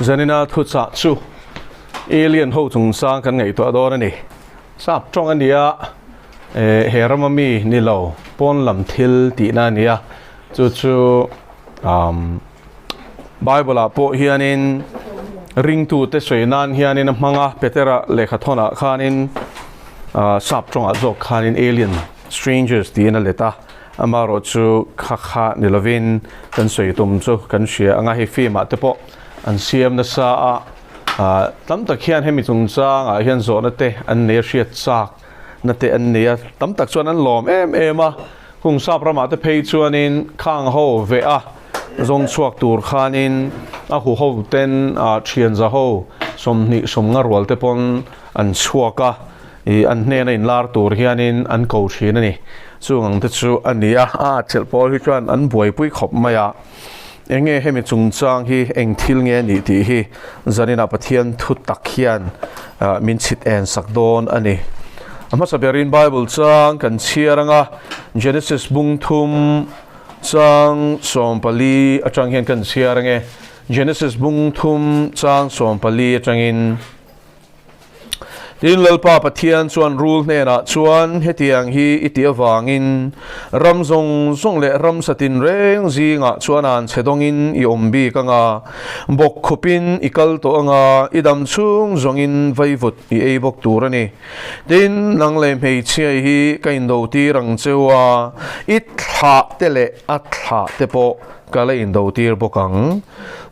Zanina thuchah chu alien ho chungchang kan ngaihtuah dawn a ni. Sap tawng a nia, he rama mi ni lo pawn lam thil tihna a nia. Chu chu Bible ah pawh hianin ringtute sawi nan hianin a hmang a, Petera lehkha thawnah khanin sap tawngah zawk khanin alien strangers tiin a let a. Amaherawh chu kha kha ni lovin kan sawi tum chu kan hria anga hei film ah te pawh an siam nasa a, ah tam tak hian hemi chungchangah hian zawhna te an nei a hriat chak na te an nei a, tam tak chuan an lawm em em a, kung sap ramah te phei chuanin khang ho veh a zawng chhuak tur khanin a hu ho ten ah thian za ho 20 sawmnga rual te pawn an chhuak a. Ih an hnena inlar tur hianin an ko thin a ni. Chung ang te chu a ni a, a chelh pawl hi chuan an buaipui khawp mai a. Eng nge hemi chungchang hi eng thil nge a nih tih hi zaninah Pathian thu tak hian min chhit en sak dawn a ni. A hmasa berin Bible chang kan chhiar anga Genesis bung thum chang 14 atang hian kan chhiar ange. Genesis bung thum chang 14 atangin. Tin, Lalpa Pathian chuan rul hnenah chuan, Hetiang hi i tih avangin ram zawng zawng leh ramsa tinreng zingah chuan an chhe dawngin i awm bik ang a, bawk khupin i kal tawh ang a, i dam chhung zawngin vaivut i ei bawk tur a ni. Tin, nang leh hmeichhia hi ka indo tir ang cheu a, i thlah te leh a thlah te pawh ka la indo tir bawk ang.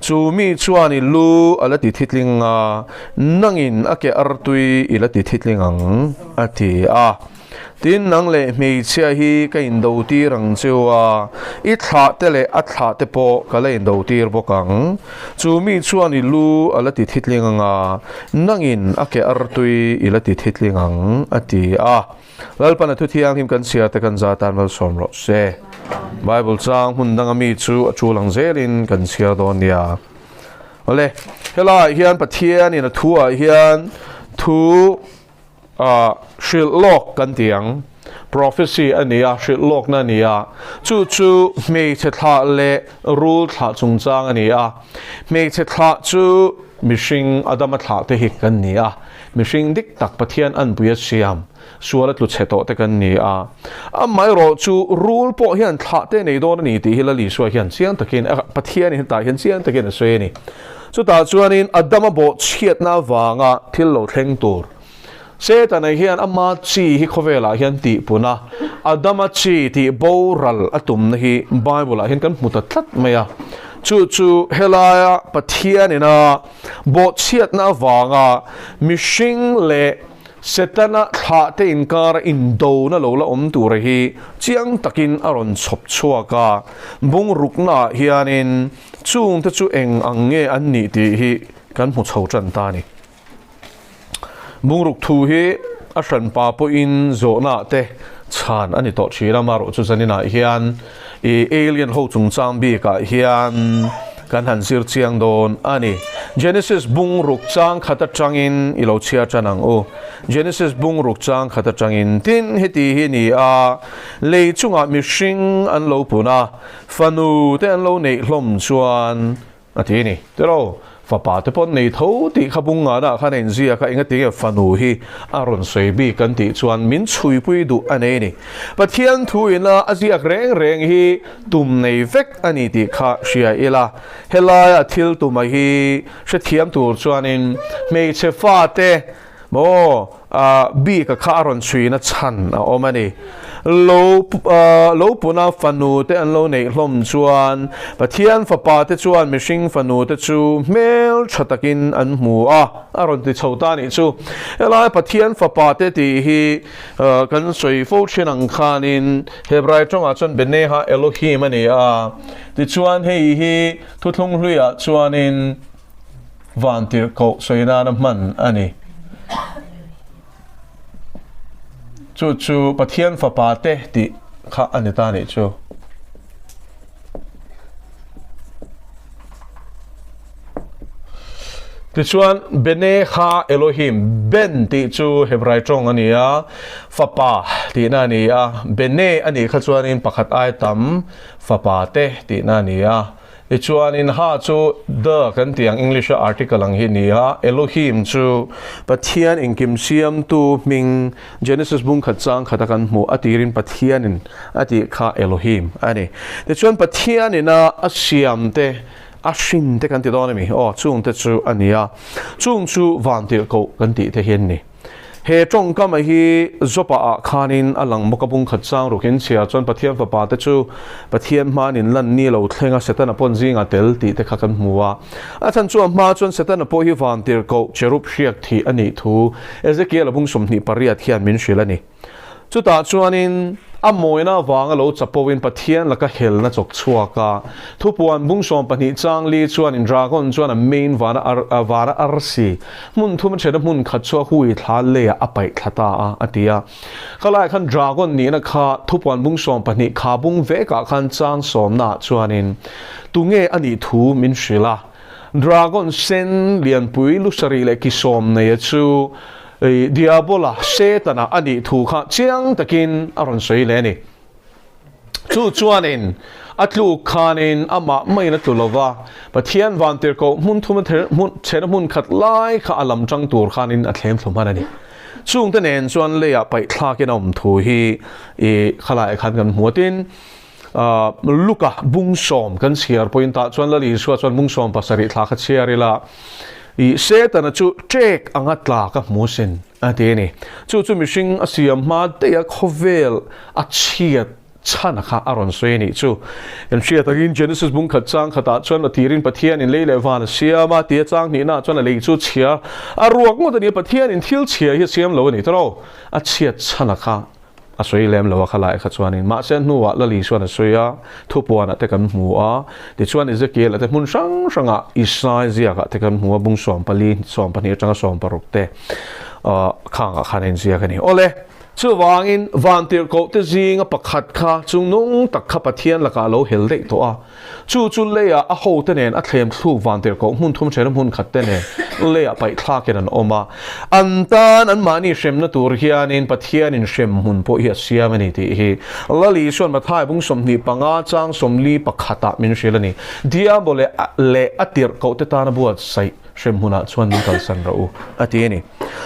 Chu mi chuan i lu a la ti thitling a, nangin a ke artui i la ti thitling ang, a ti a. Tin, nang leh hmeichhia hi ka indo tir ang cheu a, i thlah te leh a thlah te pawh ka la indo tir bawk ang. Chu mi chuan i lu a la ti thitling ang a, nangin a ke artui i la ti thitling ang, a ti a. Lalpan a thu thianghlim kan chhiar te kan za tan malsawm rawh se. Bible chang hmun danga mi chu a tul ang zelin kan chhiar dawn nia. Awle, helaiah hian Pathianin a thuah hian thu ah hrilh lawk kan ti ang. Prophecy a ni a, hrilh lawkna a ni a. Chu chu hmeichhe thlah leh rul thlah chungchang a ni a. Hmeichhe thlah chu mihring Adama thlah te hi kan ni a. Mihring dik tak Pathian anpui a siam, sual a tlu chhe tawh te kan ni a. Amaherawh chu rul pawh hian thlah te nei dawn a ni tih hi Lal Isua hian chiang takin, Pathian in hetah hian chiang takin a sawi a ni. Chutah chuanin Adama bawhchhiatna avanga thil lo thleng tur Setana hian ama chi hi khawvelah hian tihpun a, Adama chi tih boral a tumna hi Bible-ah hian kan hmu ta tlat mai a. Chu chu helaia Pathian ina Bawhchhiatna avanga mihring leh Setana thlahte inkara indona lo la awm tura hi chiang takin a rawn chhawp chhuak a. Bungruknaah hianin chungte chu eng ang nge an nih tih hi kan hmu chho tan ta a ni. Bungruk thu hi a hranpa pawhin zawhnaah te chhan a ni tawh thin a, amaherawh chu zaninah hian i alien ho chungchang bikah hian kan han zir chiang dawn a ni. Genesis bungruk chang khat atangin i lo chhiar tan ang u. Genesis bungruk chang khat atangin tin heti hi a ni a, lei chungah mihring an lo pun a, fanu te an lo neih hlawm chuan A ti a ni. Tiraw, fapa te pawh nei tho tih kha bung ngana khan a inziak a, enga tinge fanu hi a rawn sawi bik kan tih chuan min chhuipui duh a nei a ni. Pathian thu ina a ziak reng reng hi tum nei vek a ni tih kha hria ila, helaia thil tuma hi hrethiam tur chuanin hmeichhe fate maw bika kha a rawn chhuina chhan a awm a ni. Lo lo puna fanu te an lo neih hlawm chuan Pathian fapa te chuan mihring fanu te chu hmel tha takin an hmu a, a rawn ti chho ta nih chu. Helai Pathian fapa te tih hi kan sawi fo thin ang khanin Hebrai tawngah chuan Beneha Elohim a ni a, tichuan hei hi thuthlung hluiah chuanin Vantirhkoh sawi nana hman a ni. Chu chu Pathian fapa te tih kha a ni ta nih chu. Tichuan Beneha Elohim, Ben tih chu Hebrai tawng a ni a, fapa tihna a ni a, Bene a nih kha chuanin pakhat ai tam fapa te tihna a ni a. Tichuanin ha chu the kan tih ang English a article ang hi a ni a, Elohim chu Pathian engkim siamtu hming Genesis bung khat chang khata kan hmuh a tirin Pathianin a tih kha Elohim a ni. Tichuan Pathianin a a siam te a hrin te kan ti dawn a mi? Aw chung te chu a ni a, chung chu vantirhkoh kan tih te hi an ni. He tawngkama hi Jopa ah khanin a lang bawk a, bung khat chang rukin chhiar chuan Pathian fapa te chu Pathian hmanin lan ni lo thleng a Setana pawn zingah tel tih te kha kan hmu a. A chhan chu a hma chuan Setana pawh hi vantirhkoh cherub hriak thih a nih thu Ezekiel-a bung 28 hian min hrilh a ni. Chutah chuanin a mawina avanga lo chapoin Pathian laka helna chawk chhuak a. Thupuan bung 12 chang li chuanin dragon chuan a main vana ar vana arsi hmun thum a then a hmun khat chu a hui thla leiah a paih thla ta a, a ti a. Khalaiah khan dragon nihna kha thupuan bung 12 kha bung vekah khan chang sawmnaah chuanin tunge a nih thu min hrilh a. Dragon sen lianpui lu sarih leh ki sawm neia chu Diabola, Setana a nih thu kha chiang takin a rawn sawi leh a ni. Chu chuanin a tluk khanin amah maiin a tlu lo va, Pathian vantirhkoh hmun thuma chhena hmun khat lai kha a lam tang tur khanin a thlem thlu hman a ni. Chungte nen chuan leiah paihthlakin a awm thu hi i khalaiah khan kan hmu a. Tin, Luka bung sawm kan chhiar pawhin tah chuan Lal Isua chuan bung 17 thla kha chhiar ila, I Setana chu ṭek anga tla ka hmu sin a ti a ni. Chu chu mihring a siam hma daih a khawvel a chhiat chhan kha a rawn sawi a nih chu. Kan hriat angin Genesis bung khat chang khatah chuan a tirin Pathianin lei leh van a siam a, tia chang hnihnaah chuan a lei chu chhia a ruak ngawt a ni a, Pathianin thil chhia hi a siam lo a ni tawh a chhiat chhan kha. A sawi lem lo a kha lai kha chuanin mahse hnuah Lali chuan a sawi a, thupuanah te kan hmu a, tichuan Ezekiel-a te hmun hrang hrangah Isai ziakah te kan hmu a, bung 14, 12 atanga 16 te khangah khan a inziak a ni. Awle, chuvangin vantirhkoh te zinga pakhat kha chung nung tak kha Pathian lakah a lo hel daih tawh a. Chu chu leiah a hote nen a thlem thluk vantirhkoh hmun thum ṭhen a hmun khat te nen leiah paih thlakin an awm a. An tan anmahni hremna tur hianin Pathianin hrem hmun pawh hi a siam a ni tih hi Lal Isuan Mathai bung 25 chang 41 ah min hrilh a ni. Diabole leh a tirhkoh te tana buatsaih hrem hmunah chuan min kalsan rawh u a ti a ni.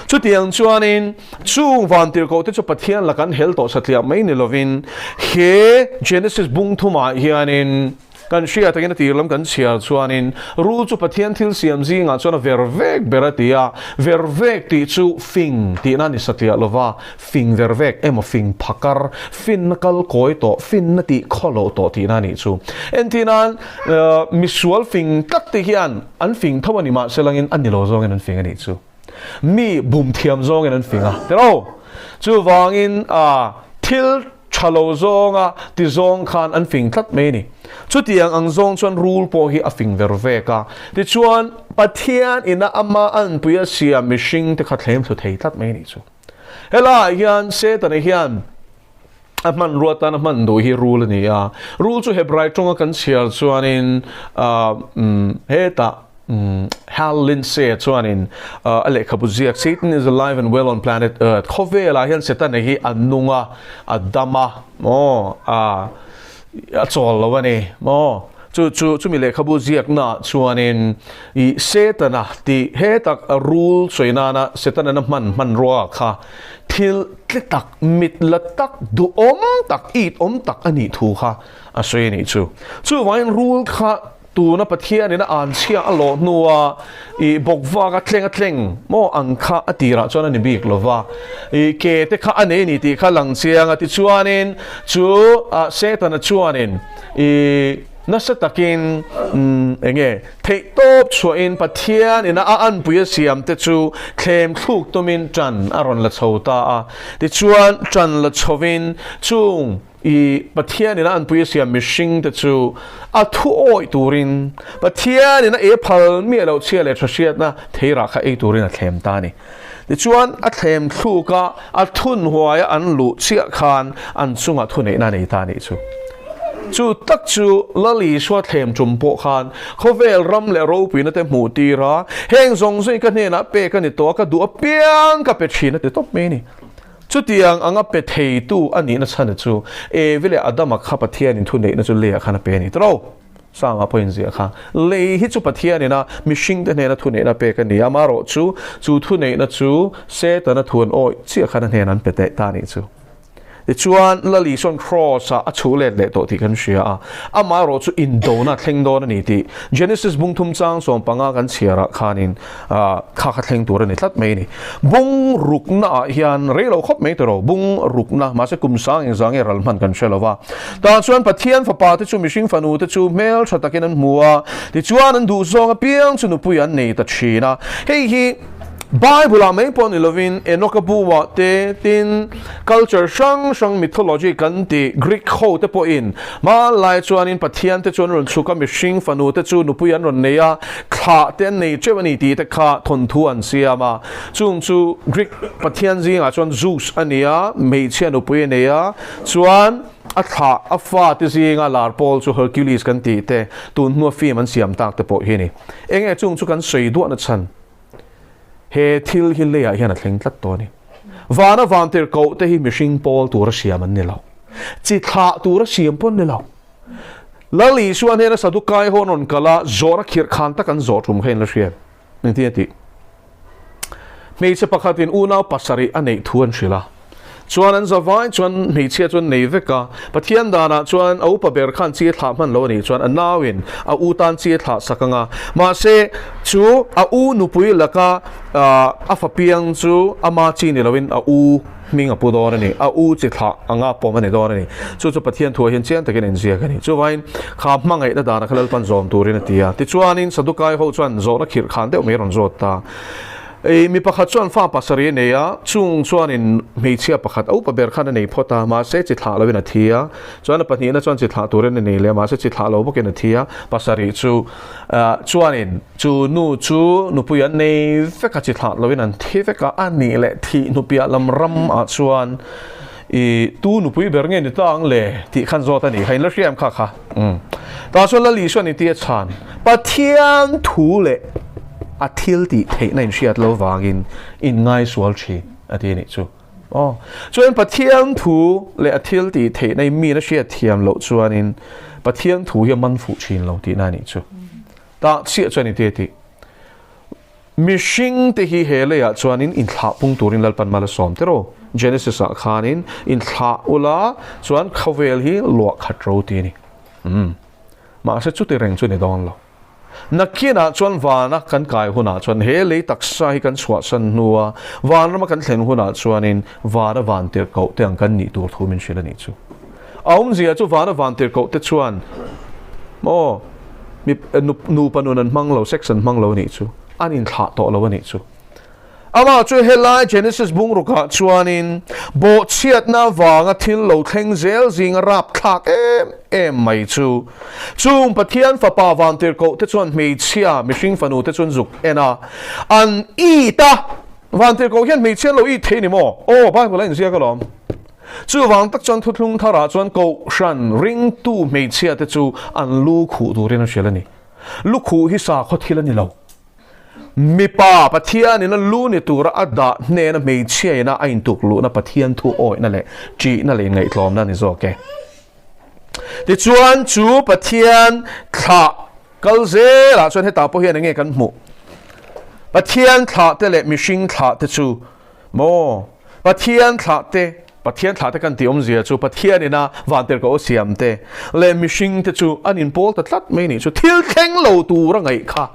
Chutiang chuanin chung vantirhkoh te chu Pathian laka an hel tawh satliah mai ni lovin he Genesis bung thumah hianin kan hriat takin a tir lam kan chhiar chuanin rul chu Pathian thil siam zingah chuan a ver vek ber a ti a, ver vek tih chu fing tihna a ni satliah lova, fing ver vek emaw fing phakar, finna kal kawi tawh, finna tih khawloh tawh tihna a nih chu. Entirnan misual fing tlat te hian An fing tho a ni mahse langin a ni lo zawngin an fing a nih chu. Mi bum thiam zawngin an fing a tiro. Chuvangin a thil tha lo zawnga ti zawng khan an fing tlat mai a ni. Chutiang ang zawng chuan rul pawh hi a fing ver vek a. Tichuan Pathian ina ama anpui a siam mihring te kha thlem thlu thei tlat mai a nih chu. Helaiah hian Setana hian A hmanrua tan a hman duh hi rul a ni a. Rul chu Hebrai tawnga kan chhiar chuanin hetah Hal Lindsey-a chuanin a lehkhabu ziak Satan is alive and well on planet Earth, khawvelah hian Setana hi a nung a, a dam a, maw, a chawl lo a ni maw. Chu chu chumi lehkhabu ziaknaah chuanin i Setana tih hetak rul sawi nana Setana na hman hmanrua kha thil tle tak, mit la tak, duhawm tak, it awm tak a nih thu kha a sawi a nih chu. Chuvangin rul kha tuna Pathianin a anchhia a lawh hnua i bawkvak a tleng a tleng maw ang kha a tirah chuan a ni bik lo va, i ke te kha a nei a ni tih kha lang chiang a. Tichuanin chu Setana chuanin i nasa takin eng nge Theihtawp chhuahin Pathian ina a anpui a siamte chu thlem thluk tumin ṭan a rawn la chho ta a. Tichuan, ṭan la chhovin chung i Pathian ina anpui a siam mihringte chu a thu awih turin Pathian ina ei phal miah loh chhia leh ṭha hriatna theirah kha ei turin a thlem ta a ni. Tichuan, a thlem thluka a thunhuaia an luh chiah khan an chungah thuneihna a nei ta a nih chu. Chu tak chu Lal Isua thlem tum pawh khan khawvel ram leh ropuina te hmuh tir a, heng zawng zawng hi ka hnenah pek a ni tawh a, ka duh apiang ka pe thin a ti tawp mai a ni. Chutiang anga pe theitu a nihna chhan chu Evi leh Adama kha Pathianin thuneihna chu leiah khan a pe a ni tawh lo. Sanga pawhin ziah kha. Lei hi chu Pathianin a mihringte hnena thuneihna pek a ni a, amaherawhchu chu thuneihna chu Setana thu an awih chiah khan a hnenah an pe teh ta a nih chu. Tichuan, Lal Isua'n Kraws-ah a chhuh let leh tawh tih kan hria a, amaherawhchu indona a thleng dawn a ni tih Genesis bung thum chang 15 kan chhiarah khanin kha kha thleng tur a ni tlat mai a ni. Bung ruknaah hian rei lo khawp mai tawh bung rukna, mahse kum sang engzah nge ral hman kan hre lo va. Tah chuan Pathian fapa te chu mihring fanu te chu hmel tha takin an hmu a, tichuan an duhzawng apiang chu nupui an nei ta thin a. Hei hi Bible-ah mai pawh ni lovin Enoch-a bu-ah te, tin culture hrang hrang mythology kan tih Greek ho te pawhin hmanlai chuanin Pathian te chu an rawn chhuk a, mihring fanu te chu nupui an rawn nei a, thlah te an nei teuh a ni tih te kha thawnthu an siam a. Chung chu Greek pathian zingah chuan Zeus a ni a, hmeichhia nupui a nei a, chuan a thlah a fa te zinga lar pawl chu Hercules kan tih te, tun hnua film an siam tak te pawh hi a ni. Enge chung chu kan sawi duahna chhan? He thil hi leiah hian a thleng tlat tawh a ni. Vana vantirhkoh te hi mihring pawl tura siam an ni lo. Chi thlah tura siam pawh an ni lo. Lal Isua hnena Sadukai ho an rawn kal a, zawhna khirh khan tak an zawh tum kha in la hria. Engtin a tih? Hmeichhe pakhatin unau pasarih a neih thu an hrilh a. Chuan an zavai chuan hmeichhia chu an nei vek a. Pathian danah chuan a upa ber khan chi a thlah hman lo a nih chuan a nauin a u tan chi a thlah sak ang a. Mahse, chu a u nupui laka a fa piang chu ama chi ni loin a u hming a pu dawn a ni. A u chi thlah anga pawm a ni dawn a ni. Chu chu Pathian thuah hian chiang takin a inziak a ni. Chuvain kha hmangaihna danah kha Lalpan zawm turin a ti a. Tichuanin Sadukai ho chuan zawhna khirh khan deuh mai a rawn zawt ta. Ei, mi pakhat chuan fa pasarih a nei a, chung chuanin hmeichhia pakhat a upa ber khan a nei phawt a, mahse chi thlah loin a thi a, chuan a pahnihna chuan chi thlah turin a nei leh a, mahse chi thlah lo bawkin a thi a, pasarih chu chuanin chu nu chu nupui an nei vek a, chi thlah loin an thi vek a, a nih leh thih hnupiah lam ram ah chuan i tu nupui ber nge ni ta ang le tih khan zawt a ni kha, in la hria em kha kha? Umm. Tah chuan Lal Isua ni tia chhan Pathian thu leh a thil tih theihna in hriat lo vangin in ngaisual thin a ti a nih chu. Aw. Chuan Pathian thu leh a thil tih theihna in miin a hriat thiam loh chuanin Pathian thu hi a man fuh thin lo tihna a nih chu. Tah chiah chuan i ti a tih. Mihring te hi he leiah chuanin inthlah pung turin Lalpan mal a sawm tiraw? Genesis ah khanin inthlah ula chuan khawvel hi luah khat ro ti a ni. Umm. Mahse chuti reng chu ni dawn lo. Nakinah chuan vana kan kai hunah chuan he lei taksa hi kan chhuahsan hnua vanrama kan thlen hunah chuanin vana vantirhkoh te ang kan nih tur thu min hrilh a nih chu. A awmzia chu vana vantirhkoh te chuan maw mi nupa nun an hmang lo, sex an hmang lo a nih chu, an inthlah tawh lo a nih chu. Amah chu helai Genesis bungrukah chuanin bawhchhiatna avanga thil lo thleng zel zinga rapthlak em em mai chu chung Pathian fapa vantirhkoh te chuan hmeichhia mihring fanu te chuan zuk en a, an it a, vantirhkoh hian hmeichhia an lo it thei ni maw? Aw, Bible a inziak alawm. Chuvang tak chuan thuthlung tharah chuan Kohhran ringtu hmeichhia te chu an lu khuh turin a hrilh a ni. Lu khuh hi sakhaw thil a ni lo. Mipa Pathianin a lu ni tura a dah hnena hmeichhia ina a intuk luhna Pathian thu awihna leh ṭihna leh inngaihtlawmna a ni zawk e. Tichuan chu Pathian thlah kal zelah chuan hetah pawh hian enge kan hmuh? Pathian thlah te leh mihring thlah te chu Maw? Pathian thlah te, Pathian thlah te kan tih awmzia chu Pathian ina vantirhkoh a siam te leh mihring te chu an inpawl ta tlat mai nih chu thil thleng lo tur a ngaih kha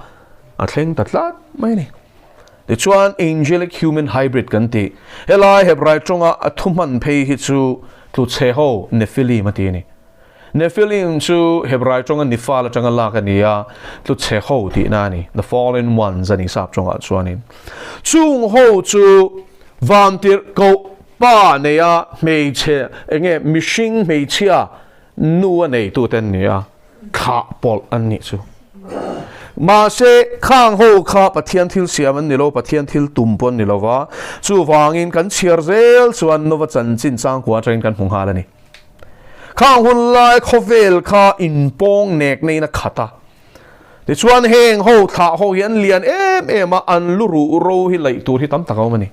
a thleng ta tlat mai a ni. Tichuan Angelic Human Hybrid kan tih helai Hebrai tawnga a thuhman phei hi chu tluchhe ho Nephilim a ti a ni. Nephilim chu Hebrai tawnga Nifal atanga lak a ni a, tlu chhe ho tihna a ni, the fallen ones a ni sap tawngah chuanin. Chung ho chu vantirhkoh pa neia hmeichhe enge mihring hmeichhia nu a neitute an ni a, thlah pawlh an nih chu. Mahse, khang ho kha Pathian thil siam an ni lo, Pathian thil tum pawh an ni lo va, chuvangin kan chhiar zel chuan Nova chanchin changkua atangin kan hmu nghal a ni. Khang hun lai khawvel kha inpawng nek neiin a khat a. Tichuan heng ho thlah ho hi an lian em em a, an lu ruh ro hi laih tur hi tam tak a awm a ni.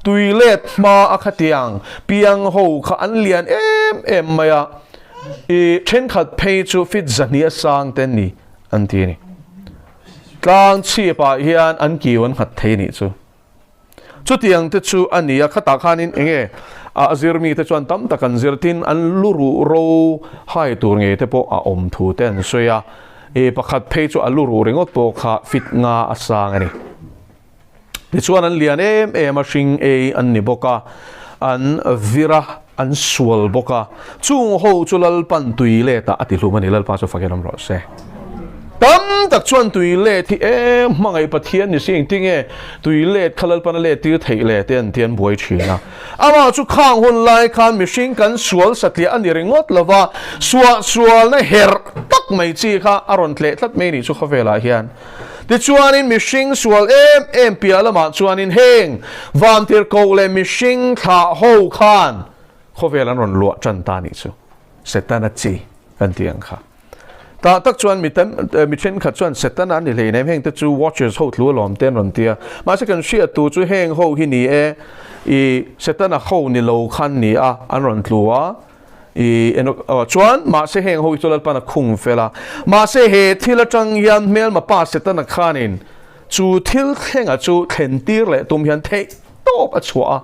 Tui let hma a khatiang piang ho kha an lian em em mai a. I thenkhat phei chu fit 200 a sang te an ni an ti a ni. Tlang chhipah hian an kiu an nghat thei a nih chu. Chutiang te chu a ni a, khatah khanin eng nge a zir mite chuan tam tak an zir tin an lu ruh ro hai tur ngei te pawh a awm thu te an sawi a, i pakhat phei chu a lu ruh ringawt pawh kha fit nga a sang a ni. Tichuan an lian em em a, hring ei an ni bawk a, an vir a, an sual bawk a, chung ho chu Lalpan tui let ah a ti hlum a ni, Lalpa chu fakin awm rawh se. Tam tak chuan tui let hi em hmangaih Pathian ni si engtinge tui let kha Lalpan a let tir theih le te an ti an buai thin a. Amah chu khang hun lai khan mihring kan sual satliah a ni ringawt lo va, suah sualna herh tak mai chi kha a rawn tleh tlat mai ni chu khawvelah hian. Tichuanin mihring sual em em piah lamah chuanin heng vantirhkoh leh mihring thlah ho khan khawvel an rawn luah tan ta nih chu Setana chi kan tih ang kha. Tah tak chuan mi tam mi thenkhat chuan Setana an ni hleinem heng te chu watchers ho tlu alawm te an rawn ti a. Mahse kan hriat tu chu heng ho hi ni e i Setana ho ni lo khan ni a an rawn tlu a. I Enoch aw chuan mahse heng ho hi chu Lalpan a khung fel a, mahse he thil atang hian hmelma pa Setana khanin chu thil thlenga chu thlen tir leh tum hian theih tawp a chhuah a.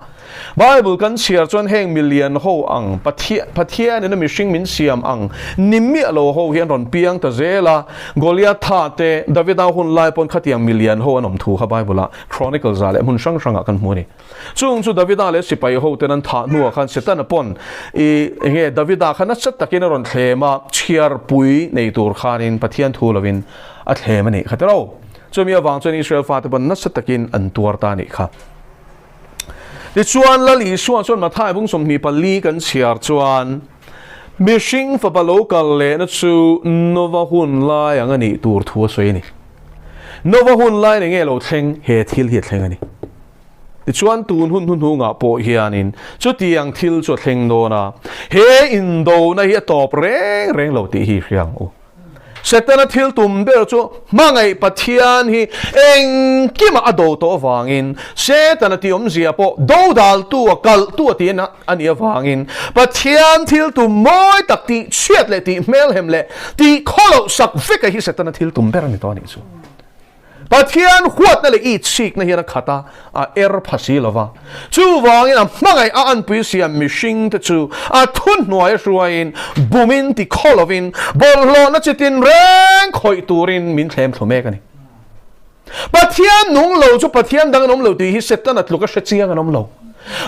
Bible kan chhiar chuan heng milian ho ang Pathian Pathianin a mihring min siam ang ni miah lo ho hi an rawn piang ta zel a, Goliatha te Davida hun lai pawn khatiang milian ho an awm thu kha Bible ah Chronicles ah leh hmun hrang hrangah kan hmu a ni. Chung chu Davida leh sipai hoten an thah hnuah khan Setana pawn i enge Davida kha nasa takin a rawn thlem a, chhiarpui nei tur khanin Pathian thu lovin a thlem a nih kha tiro. Chumi avang chuan Israel fate pawn nasa takin an tuar ta a nih kha. Tichuan Lal Isua chuan Mathai bung 24 kan chhiar chuan mihring fapa lo kal lehna chu Nova hun lai ang a nih tur thu a sawi a ni. Nova hun laiin enge lo thleng? He thil hi a thleng a ni. Tichuan tun hun hnuhnungah pawh hianin chutiang thil chu a thleng dawn a, he indona hi a tawp reng reng lo tih hi i hria ang u. Setana thil tum ber chu hmangaih Pathian hi engkimah a do tawh avangin Setana tih awmzia pawh dodaltu a kalhtu a tih a nih avangin Pathian thil tum mawi tak tih chhiat leh tih hmelhem leh tih khawloh sak veka hi Setana thil tum ber a ni tawh a nih chu. Pathian huatna leh itsikna hian a khat a, a er pha si lo va. Chuvangin a hmangaih a anpui siam mihringte chu a thuhnuai a hruaiin, bumin ti khaw lovin, bawlhhlawhna chi tinreng khawih turin min thlem thlu mek a ni. Pathian nung lo chu Pathian dang an awm lo tih hi Setana tluk a hre chiang an awm lo.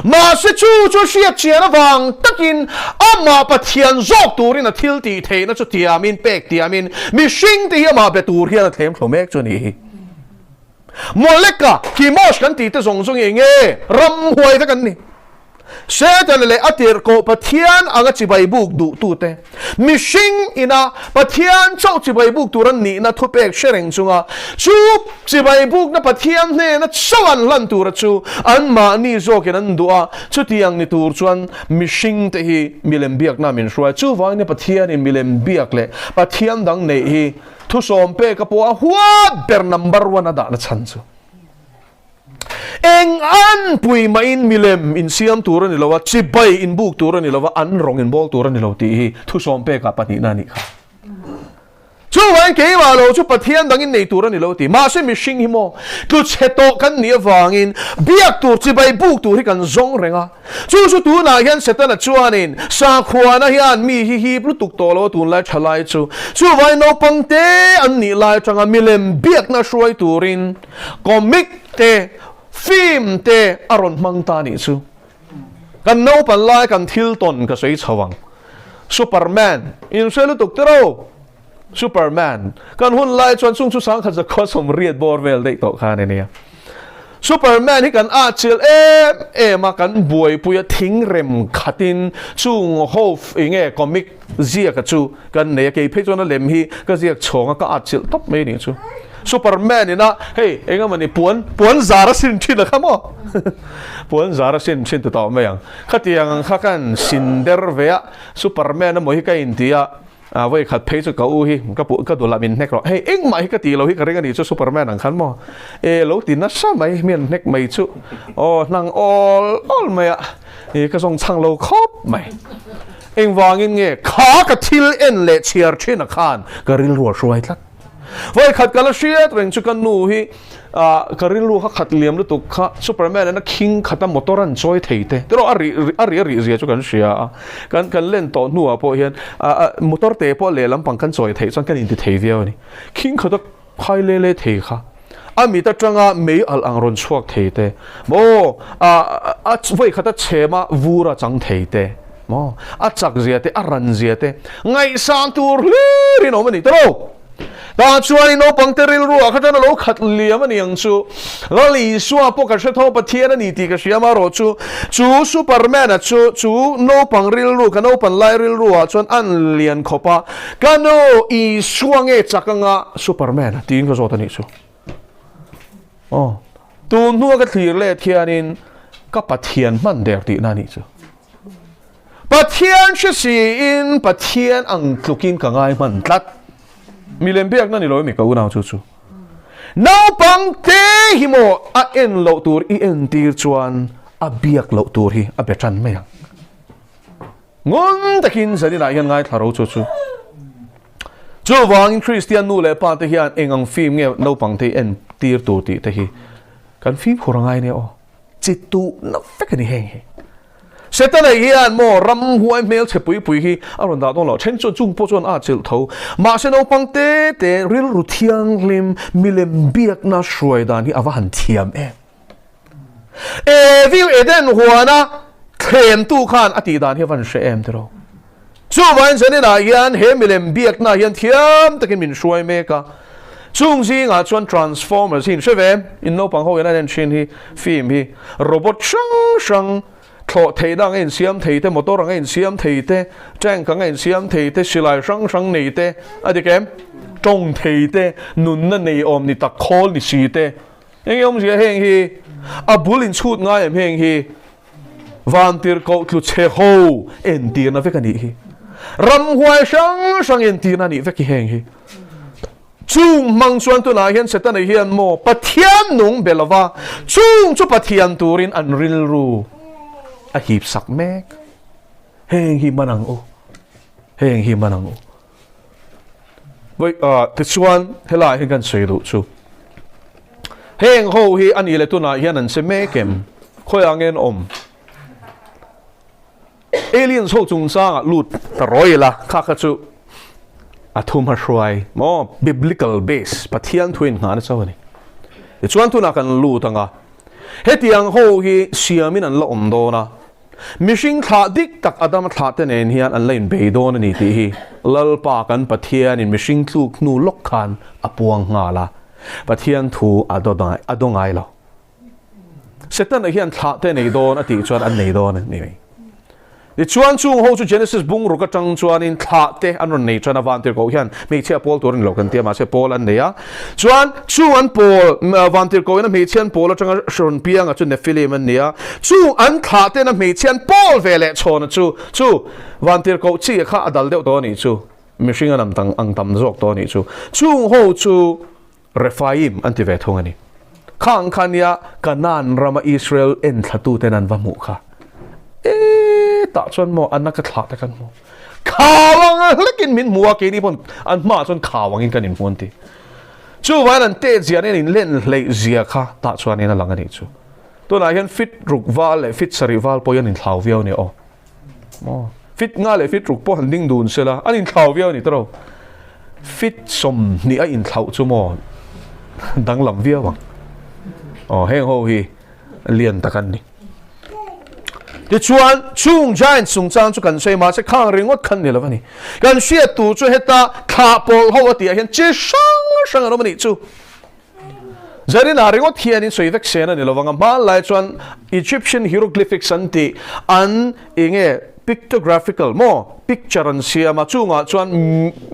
Mahse chu chu hriat chian avang takin amah Pathian zawk turin a thil tih theihna chu tiamin pek tiamin mihring te hi amah be tur hian a thlem thlo mek chu a nih hi. Moleka, Kimosh kan tih te zawng zawng hi eng nge? Ramhuai vek an ni. Setana leh a tirhkoh Pathian anga chibai buk duhtute, mihring ina Pathian chauh chibai buk tur an nihna thupek hre reng chunga chu chibai bukna Pathian hnena chauh an hlan tura chu anmahni zawkin an duh a, chutiang ni tur chuan mihringte hi milem biakna min hruai. Chuvangin Pathianin milem biak leh Pathian dang neih hi thusawm peka pawh a huat ber number one a dahna chhan chu. Eng an pui mahin milem insiam tur a ni lo a, chibai inbuk tur a ni lo a, an rawng inbawl tur a ni lo tih hi thusawm pekah pahnihna a nih kha. Chuvangin keimah lo chu Pathian dang innei tur a ni lo tih. Mahse mihring hi maw tlu chhe tawh kan nih avangin biak tur chibai buk tur hi kan zawng reng a. Chu chu tunah hian Setana chuanin sakhuana hian mi hi hip lutuk tawh lo a tunlai tha lai chu. Chuvangin naupang te an nih lai atanga milem biakna hruai turin Comic te, film te a rawn hmang ta nih chu. Kan naupan lai kan thil tawn ka sawi chho ang. Superman, in hre lutuk te ro. Superman, kan hun lai chuan chung chu sangkhat zakua sawmriat bawr vel daih tawh khan a nia. Superman hi kan atchilh em em a, kan buaipui a thingrem khatin chung ho enge comic Ziaka chu kan nei a, kei phei chuan a lem hi ka ziak chhawng a, ka atchilh tawp mai nih chu. Superman ina hei eng emaw ni puan puan zar a sin thin a kha maw? Puan zar a sin thin ti tawh mai ang. Khatiang ang kha kan sin der ve a, Superman emaw hi ka inti a, a vawi khat phei chu ka u hi ka pu ka dulah min hnek rawh. Hei engmah hi ka tih lo hi ka ring a nih chu Superman ang khan maw? E lo ti nasa mai mi an hnek mai chu aw hnang awl awl mai a, i ka zawng chhang lo khawp mai. Engvangin nge kha ka thil en leh chhiar thin a khan ka rilru a hruai tlat. Vawikhat ka la hriat reng chu ka nu hi ka rilru kha khat liam lutuk kha Superman an a khing khat a motor an chawi thei te tiraw a rih a rih a rih zia chu kan hria a kan kan len tawh hnuah pawh hian motor te pawh lehlam pang kan chawi theih chuan kan inti thei viau a ni. Khing khat a Khai le le thei kha a mit atanga mei alh ang rawn chhuak thei te maw, a a vawi khat a chhem a vur a chang thei te maw, a chak zia te a ran zia te ngaihsan tur hlir in awm a ni ta lo. Tah chuan i naupang te rilru ah kha chuan a lo khat liam a ni ang chu. Lal Isua pawh ka hre tho Pathian a ni tih ka hria amarawh chu chu Superman a chu chu naupang rilru ka naupan lai rilru ah chuan an lian khawp a Ka nu, Isua nge chak anga Superman a tiin ka zawt a nih chu. Aw, tun hnua ka thlir let hianin ka Pathian hman der tihna a nih chu. Pathian hre siin Pathian ang tlukin ka ngai hman tlat. Milem biakna ni lo emi ka unau chu chu. Naupang te hi maw a en loh tur i entir chuan a biak loh tur hi a be tan mai ang. Ngun takin zaninah hian ngaithla ro chu chu. Chuvangin Kristian nu leh pa te hian eng ang film nge naupang te en tir tur tih te hi kan fimkhur a ngai nia aw. Chi tuh na vek a ni heng hi. Setana hian maw ramhuai hmelchhe pui pui hi a rawn dah dawn lo. Then chuan chung pawh chuan a chilh tho. Mahse naupang te te rilru thianghlim milem biakna hruai dan hi a va han thiam em. Evil Eden huana thlemtu khan a tih dan hi a van hre em tiraw? Chuvangin zaninah hian he milem biakna hian thiam takin min hruai mek a. Chung zingah chuan Transformers hi in hre ve em? In naupang ho in an en thin hi film hi robot hrang hrang thlawh theihna anga insiam thei te, motor anga insiam thei te, tank anga insiam thei te, silai hrang hrang nei te a dik em? Tawng thei te, nunna nei awm ni tak khawl ni si te. Eng awmzia heng hi? A bul inchhut ngai em heng hi? Vantirhkoh tlu chhe ho entirna vek a nih hi. Ramhuai hrang hrang entirna a nih vek hi heng hi. Chung hmang chuan tunah hian Setana hian maw Pathian nung be lova, chung chu Pathian turin an rilru a hip sak mek. Heng hi man ang u. Heng hi man ang u. Vawi ah tichuan helaiah hian kan sawi duh chu heng ho hi a nih leh tunah hian an che mek em khawiah nge an awm aliens ho chungchangah lut ta rawi ila kha kha chu a thum a hruai maw biblical base Pathian thu inngahna chauh a ni tichuan tunah kan lut anga hetiang ho hi siamin an la awm dawn a. Mihring thlah dik tak Adama thlahte nen hian an la inbei dawn a ni tih hi Lalpa kan Pathianin mihring tluk hnu lawk khan a puang nghal a, Pathian thu a do ngai lo. Setana hian thlahte nei dawn a tih chuan an nei dawn a ni mai. Tichuan chung ho chu Genesis bungruk atang chuanin thlahte an rawn nei tan a, Vantirhkoh hian hmeichhia pawl tur a ni lo kan ti a, mahse pawl an nei a. Chuan chung an pawl, Vantirhkohin a hmeichhia an pawl atanga hrawn pianga chu Nephilim an ni a, chung an thlah ten a hmeichhia an pawl ve leh chhawna chu, chu Vantirhkoh chi kha a dal deuh tawh a nih chu, mihring an ang ang tam zawk tawh a nih chu. Chung ho chu Rephaim an ti ve thung a ni. Khang kha nia Kanaan rama Israel enthla tuten an va hmuh kha. E tah chuan maw an ka thlah te kan hmu. Khau ang hlekin min hmu a, keini pawn an hmaah chuan khau angin kan inhmu an ti. Chuvangin an tet zia nen in len hleih zia kha tah chuanin a lang a nih chu. Tunah hian fit ruk val leh fit sarih val pawh hi an inthlau viau a ni aw. Maw? Fit nga leh fit ruk pawh han ding dun sela an inthlau viau a ni tawh. Fit 20 a inthlauh chu maw danglam viau ang. Aw heng ho hi lian tak an ni. Tichuan, chung giant chungchang chu kan sawi mahse khang ringawt khan ni lo a ni. Kan hriat tur chu heta thlah pawlh ho a tih ah hian chi hrang hrang an awm a nih chu. Zarina ringawt hianin sawi vek sen a ni lovang a, hmanlai chuan Egyptian hieroglyphics an tih an enge pictographical maw picture an siam a, chungah chuan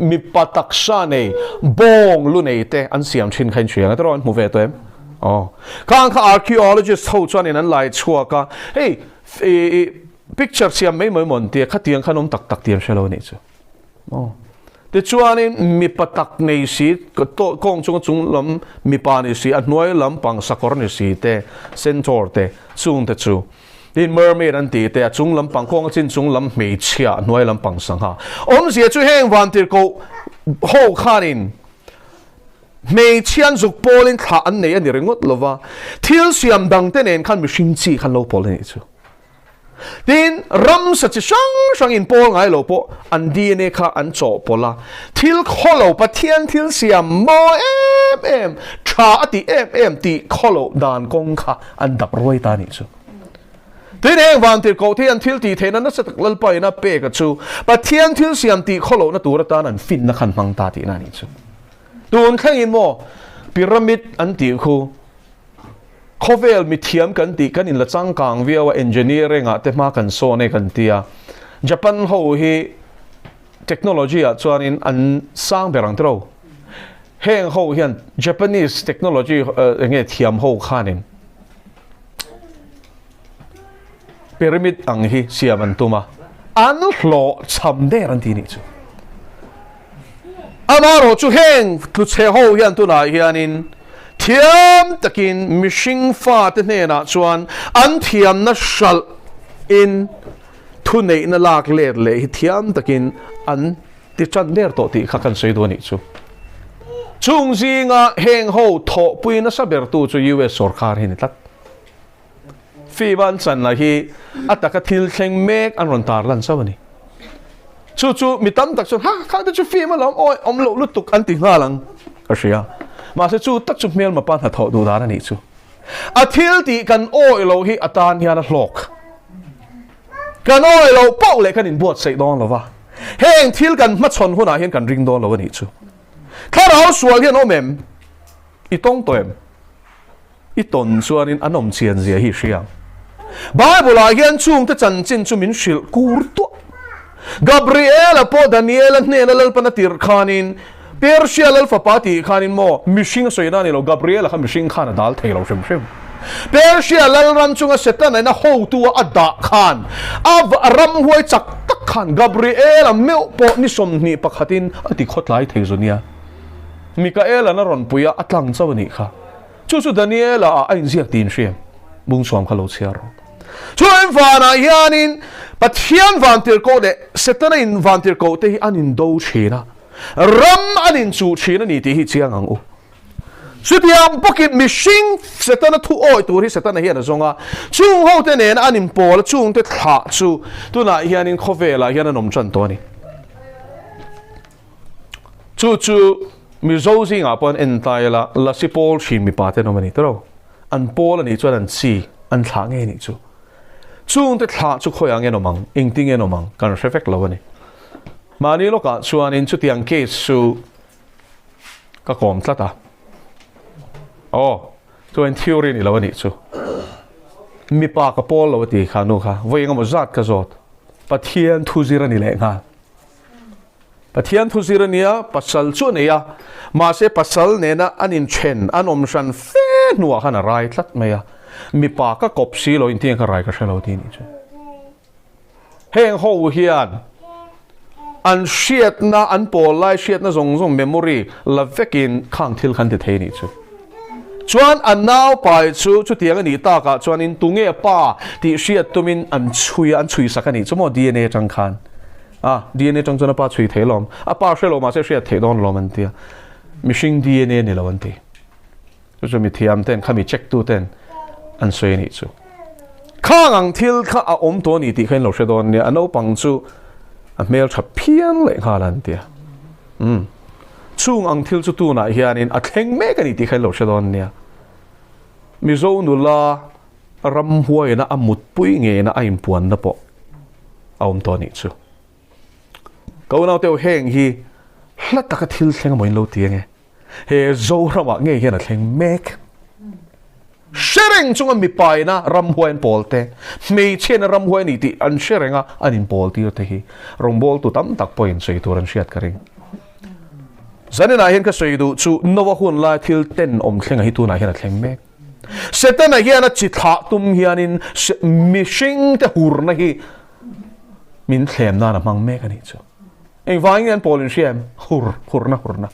mipa taksa nei bawng lu nei te an siam thin kha in hria ang a, tiraw an hmu ve tawh em? Aw. Khang kha archaeologist ho chuanin an lai chhuak a, hei picture siam mai mai maw an tia, khatiang khan awm tak tak tih an hre lo a nih chu. Aw. Tichuanin mipa tak nei si, kawng chunga chung lam mipa ni si, a hnuai lam pang sakawr ni si te, centaur te, chungte chu. Tin, mermaid an tih te, a chung lampang kawnga chin chung lam hmeichhia, a hnuai lampang sangha. Awmzia chu heng vantirhkoh ho khanin hmeichhia an zuk pawlin thlah an nei a ni ringawt lo va, thil siam dangte nen khan mihring chi khan lo pawl a nih chu. Tin, ramsa chi hrang hrang in pawl ngai lo pawh an DNA kha an chawhpawlh a, thil khawlo Pathian thil siam mawi em em, tha a tih em em tih khawloh dan kawng kha an dap ruai ta a nih chu. Tin, heng vantirhkoh te hian thil tih theihna nasa tak Lalpa ina pek a chu Pathian thil siam tih khawlohna tur atan an finna khan hmang ta tihna a nih chu. Tun thlengin maw pyramid an tih khu Khawvel mithiam kan tih kan inla changkang viau a, engineering ah te hma kan sawn e kan ti a. Japan ho hi technology ah chuanin an sang ber ang tiro. Heng ho hian Japanese technology enge thiam ho khanin pyramid ang hi siam an tum a, an hlawh cham der an ti nih chu. Amaherawh chu heng tluchhe ho hian tunah hianin thiam takin mihring fate hnenah chuan an thiamna hralh in thuneihna lak let leh hi thiam takin an ti tan der tawh tih kha kan sawi duh a nih chu. Chung zinga heng ho thawhpui nasa bertu chu US sorkar hi a ni tlat. Film an channa hi a taka thil thleng mek an rawn tar lan chauh a ni. Chu chu mi tam tak chuan ha kha te chu film alawm awi awm loh lutuk an ti nghal ang ka hria. Mahse chu tak chu hmelma pa hnathawh duh dan a nih chu. A thil tih kan awi loh hi a tan hian a hlawk. Kan awi loh pauh leh kan inbuatsaih dawn lo va. Heng thil kan hmachhawn hunah hian kan ring dawn lo a nih chu. Thlarau sual hian awm em? I tawng tawh em? I tawn chuanin an awm chian zia hi i hria ang. Bible-ah hian chungte chanchin chu min hrilh kur tuah. Gabriela pawh Daniela hnena Lalpan a tirh khanin, Persia lal fapa tih khanin maw, mihring a sawi na a ni lo, Gabriela kha mihring khan a dal thei lo hrim hrim. Persia lal ram chunga Setana in a hotu a a dah khan, a ramhuai chak tak khan Gabriela meuh pawh ni 21 in a ti khawtlai thei zu nia. Mikaela'n a rawn pui a, a tlang chauh a nih kha. Chu chu Daniela ah a inziak tiin hriam bungchhuam kha lo chhiar rawh. Chuan vanah hianin Pathian vantirhkoh leh Setana in vantirhkoh te hi an indo thin a, ram an inchuh thin a ni tih hi chiang ang u. Chutiang bawkin mihring Setana thu awi tur hi Setana hian a zawng a, chung ho te nena an inpawl a, chungte thlah chu tunah hianin khawvelah hian an awm tan tawh a ni. Chu chu Mizo zingah pawh an en ta ila, Lasi pawl hrin mipa te an awm a ni tawh. An pawl a nih chuan an chi an thlah ngei a nih chu. Chungte thlah chu khawiah nge an awm ang, engtin nge an awm ang kan hre vek lo a ni. Mahni lawkah chuanin chutiang case chu ka kawm tlat a. Aw, chuan theory a ni lo a nih chu. Mipa ka pawl lo a ti kha nu kha, vawi engemaw zat ka zawt. Pathian thu zir a ni lehnghal. Pathian thu zir a nia, pasal chu a nei a, mahse pasal nena an inthen, an awm hran fe hnuah khan a rai tlat mai a, mipa ka kawp si lo intiang ka rai ka hre lo tih a nih chu. Heng ho hian an hriatna, an pawl lai hriatna zawng zawng memory la vekin khang thil khan ti thei a nih chu. Chuan a naupai chu chutiang a nih takah chuanin tunge pa tih hriat tumin an chhui a, an chhui sak a nih chu maw DNA atang khan. A, DNA atang chuan a pa chhui thei lawm. A pa hre lo mahse hriat theih dawn lawm an ti a. Mihring DNA ni lo an ti. Chu chu mithiam ten, khami check tu ten an sawi a nih chu. Khang ang thil kha a awm tawh a ni tih kha in lo hre dawn nia. A naupang chu a hmel tha phian leh nghal an ti a. Umm. Chung ang thil chu tunah hianin a thleng mek a ni tih kha in lo hre dawn nia. Mizo nula ramhuaina a mutpui ngeina a inpuanna pawh a awm tawh a nih chu. Ka unauteu heng hi hla taka thil thleng emaw in lo ti ange. He Zoramah ngei hian a thleng mek. Hre reng chunga mipaina ramhuai an pawl te, hmeichhiaina ramhuai a ni tih an hre reng a, an inpawl tir te hi rawngbawltu tam tak pawhin sawi tur an hriat ka ring. Zaninah hian ka sawi duh chu Noa hun lai thil tenawm thlenga hi tunah hian a thleng mek. Setana hian a chi thlah tum hianin mihring te hurna hi min thlem nan a hmang mek a nih chu. Engvangin an pawl in hria em? Hur, hurna, hurna.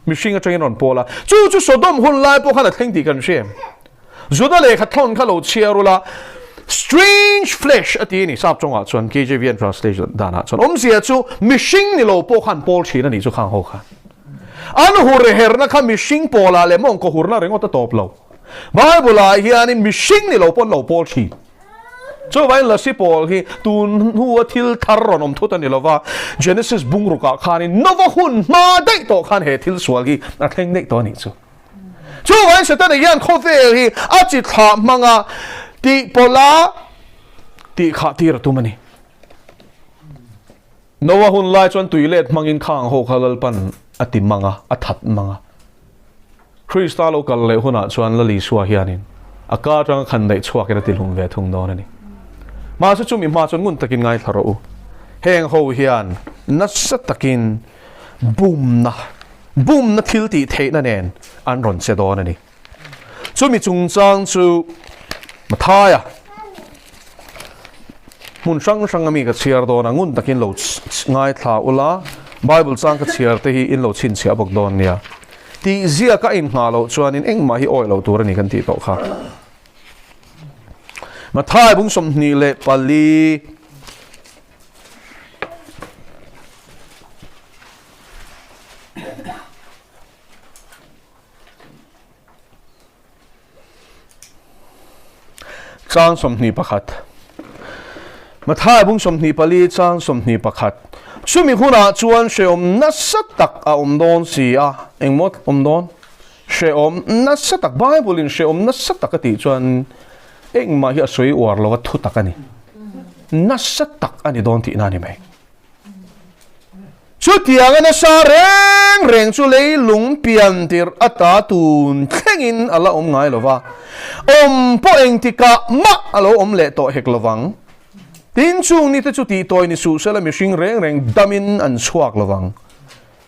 Mihring atangin rawn pawl a. Chu chu Sodom hun lai pawh khan a thleng tih kan hria em? Juda lehkha thlawn kha lo chhiar ula. Strange flesh a ti a ni sap tawngah chuan KJVN translation danah chuan awmzia chu mihring ni lo pawh khan pawl thin a nih chu khang ho khan. An hur herna kha mihring pawlah leh mawngkaw hurna ringawt a tawp lo. Bible ah hianin mihring ni lo pawn lo pawl thin. Chuvangin Lasi pawl hi tun hnua thil thar rawn awm thut a ni lova, Genesis bungrukah khanin Nova hun hma daih tawh khan he thil sual hi a thleng daih tawh a nih chu. Chuvangin Setana hian khawvel hi a chi thlah hmanga tih pawlha tih khah tir a tum a ni. Noah hun lai chuan tui let hmangin khang ho kha Lalpan a ti mang a, a that mang a. Krista lo kal leh hunah chuan Lal Isua hianin a ka atanga khan daih chhuakin a ti hlum ve thung dawn a ni. Mahse chumi hma chuan ngun takin ngaithla rawh u. Heng ho hian nasa takin bumna, bumna thil tih theihna nen an rawn che dawn a ni. Chumi chungchang chu Mathaia hmun hrang hrang ami ka chhiar dawn a, ngun takin lo ngaithla ula, Bible chang ka chhiar te hi in lo chhinchhiah bawk dawn nia. Tih ziak a inngah loh chuanin engmah hi awih loh tur a ni kan tih tawh kha. Mathaia bung 24. Chang 21. Matthai bung 24 chang 21. Chumi hunah chuan hrehawm nasa tak a awm dawn si a. Engmaw awm dawn? Hrehawm nasa tak. Bible in hrehawm nasa tak a tih chuan engmah hi a sawi uar lo a thu tak a ni. Nasa tak a ni dawn tihna a ni mai. Chutianga nasa reng reng chu leilung pian tirh ata tun thlengin a la awm ngai lo va, awm pawh engtikah mah a lo awm leh tawh hek lo vang. Tin, chung nite chu tihtawi ni suh sela mihring reng reng damin an chhuak lo vang.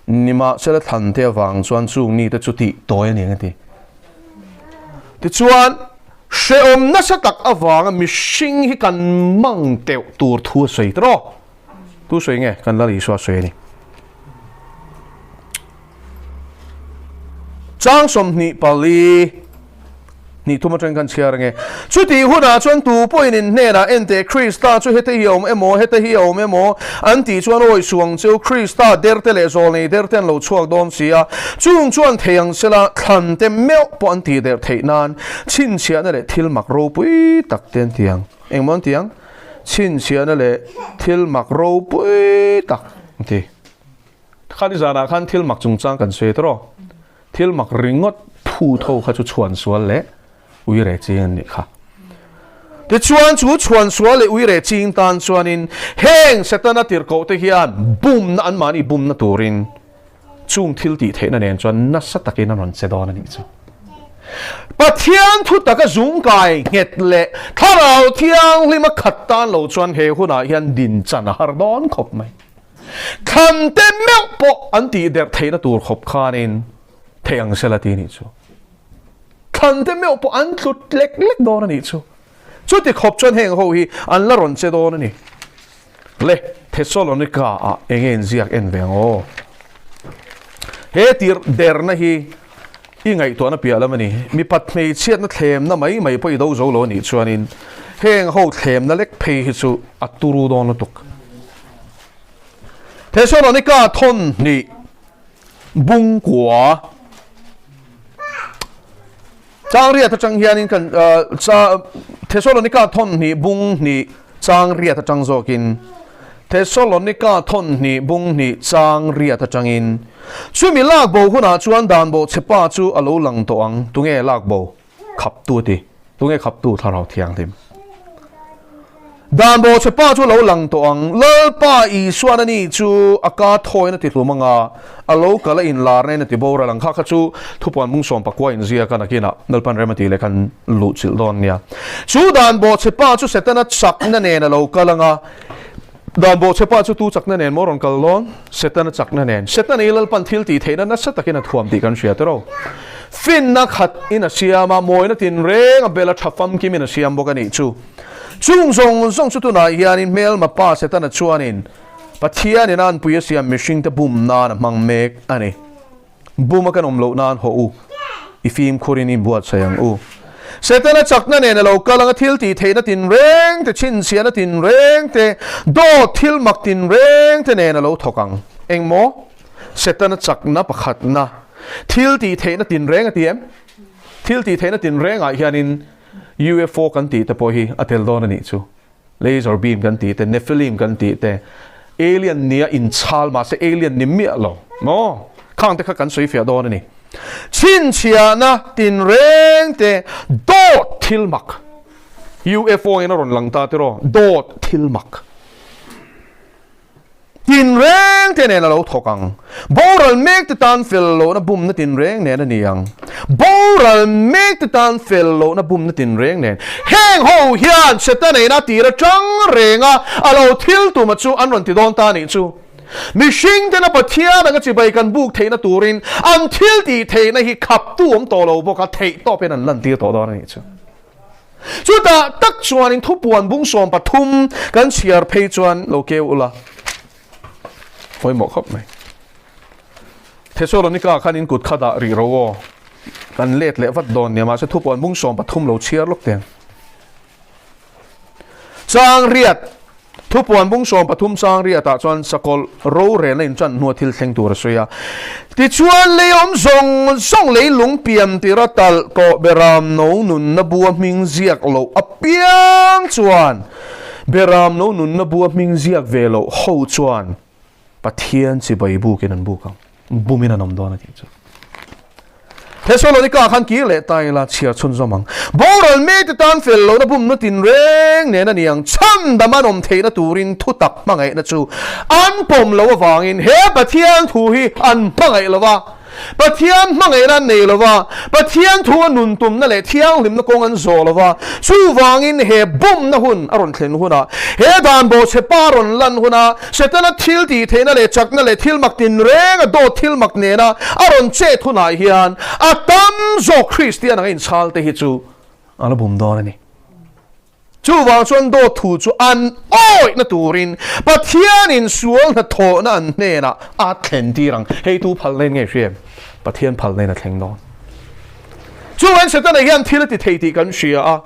Nimahsela thlante avang chuan chung nite chu tihtawi a ni ang a ti. Tichuan, hrehawm nasa tak avanga mihring hi kan mang teuh tur thu a sawi tawh. Tu sawi nge? Kan Lal Isua sawi a ni. Chang 24 hnih thum atangin kan chhiar ange. Chutih hunah chuan tu pawhin in hnenah ente Krista chu hete hi a awm emaw, hete hi a awm emaw an tih chuan awi suang cheu Krista derte leh zawlnei derte an lo chhuak dawn si a. Chung chuan thei ang sela thlan te meuh pawh an tih der theih nan chhinchhiahna leh thil mak ropui tak te an ti ang. Engmaw an ti ang? Chhinchhiahna leh thil mak ropui tak a ti. Khani zanah khan thil mak chungchang kan sawi tawh. Thil mak ringawt phu tho kha chu chhuan sual leh uire ching an nih kha. Tichuan chu chhuan sual leh uire ching tan chuanin heng Setana tirhkoh te hian bumna anmahni bumna turin Chung thil tih theihna nen chuan nasa takin an rawn che dawn a nih chu. Pathian thu taka zungkai nghet leh Thlarau Thianghlim a khat tan lo chuan he hunah hian din chan a har dawn khawp mai. Thlan te meuh pawh an tih derh theihna tur khawp khanin thei ang sela ti a nih chu. Thlan te meuh pawh an tlut lek lek dawn a nih chu. Chuti khawp chuan heng ho hi an la rawn che dawn a ni. Le, Thessalonica ah enge inziak en ve ang aw? He tir derna hi i ngaihtuahna piah lam a ni. Mipat hmeichhiatna thlemna mai mai pawh i do zo lo a nih chuanin heng ho thlemna lek phei hi chu a turu dawn lutuk. Thessalonica thawn hnih bungkua. Chang riat atang hianin kan Thessalonica thawn hnih bung hnih chang riat atang zawkin Thessalonica thawn hnih bung hnih chang riat atangin chumi lak bo hunah chuan dan bo chepa chu a lo lang tawh ang tunge lak bo khaptu a ti tunge khaptu thlarau thianghlim Dan bawhchhe pa chu a lo lang tawh ang. Lalpa Isuan a ni chu a ka thawiin a ti hlum ang a, a lo kal a inlarna in a ti boral ang. Kha kha chu thupuan bung 19 inziak a nakinah Lalpan rem a tih leh kan luhchilh dawn nia. Chu dan bawhchhe pa chu Setana chakna nen a lo kal ang a, dan bawhchhe pa chu tu chakna nen maw rawn kal dawn? Setana chakna nen. Setana hi Lalpan thil tih theihna nasa takin a thuam tih kan hria tiraw. Finna khat in a siam a, mawina tinreng a bel a tha famkim in a siam bawk a nih chu. Chung zawng zawng chu tunah hianin hmelma pa Setana chuanin Pathianin a anpui a siam mihringte bum nan a hmang mek a ni. Buma kan awm loh nan haw u, i fimkhurin i buatsaih ang u. Setana chakna nen a lo kal anga thil tih theihna tinreng te, chhinchhiahna tinreng te, dawt thil mak tinreng te nen a lo thawk ang. Engmaw? Setana chakna pakhatna thil tih theihna tinreng a ti em? Thil tih theihna tinrengah hianin UFO kan tih te pawh hi a tel dawn a nih chu. Laser beam kan tih te, Nephilim kan tih te, alien nia inchhal mahse alien ni miah lo maw? Khang te kha kan sawi fiah dawn a ni. Chhinchhiahna tinreng te dawt thil mak UFO in a rawn lang ta tiraw? Dawt thil mak. Tinreng te nen a lo thawk ang. Boral mek te tan fel lohna bumna tinreng nen a ni ang. Boral mek te tan fel lohna bumna tinreng nen. Heng ho hian Setana in a tir atang reng a, a lo thil tuma chu an rawn ti dawn ta anih chu. Mihring tena Pathian anga chibai kan buk theihna turin an thil tih theihna hi khaptu awm tawh lo bawk a, theih tawpin an lantir tawh dawn anih chu. Chutah tak chuanin thupuan bung 13 kan chhiar phei chuan lo keu ula pawimawh khawp mai. Thesalonika khan in kut kha dah rih ro aw, kan let leh vat dawn nia mahse thupuan bung 13 lo chhiar lawk teng. Chang riat Thupuan bung 13 chang riatah chuan sakawlh rorelna inṭan hnua thil thleng tur a sawi a. Tichuan, lei awm zawng zawng lei lung pian tira talh tawh Beram no nunna bua hming ziak loh apiang chuan Beram no nunna bua hming ziak ve loh ho chuan Pathian chibai bukin an buk ang, bumin an awm dawn a tih chu. Thesalonika khan kir leh ta ila chhiar chhunzawm ang. Boral mite tan fel lohna bumna tinreng nen a ni ang. Chhandam an awm theihna turin thutak hmangaihna chu an pawm loh avangin he Pathian thu hi an hmangaih lo va. Pathian hmangaihna an nei lo va, Pathian thu a nun tumna leh thianghlimna kawng an zawh lo va, chuvangin he bumna hun a rawn thlen hunah, he dan bawhchhe pa rawn lan huna Setana thil tih theihna leh chakna leh thil mak tinreng a dawt thil mak nena a rawn chet hunah hian a tam zawk Kristian anga inchhal te hi chu a la bum dawn a ni. Chuvang chuan dawt thu chu an awihna turin Pathianin sual hnathawhna an hnenah a thlen tir ang. Hei tu phalna in nge hria em? Pathian phalna in a thleng dawn. Chuvangin Setana hian thil a ti thei tih kan hria a.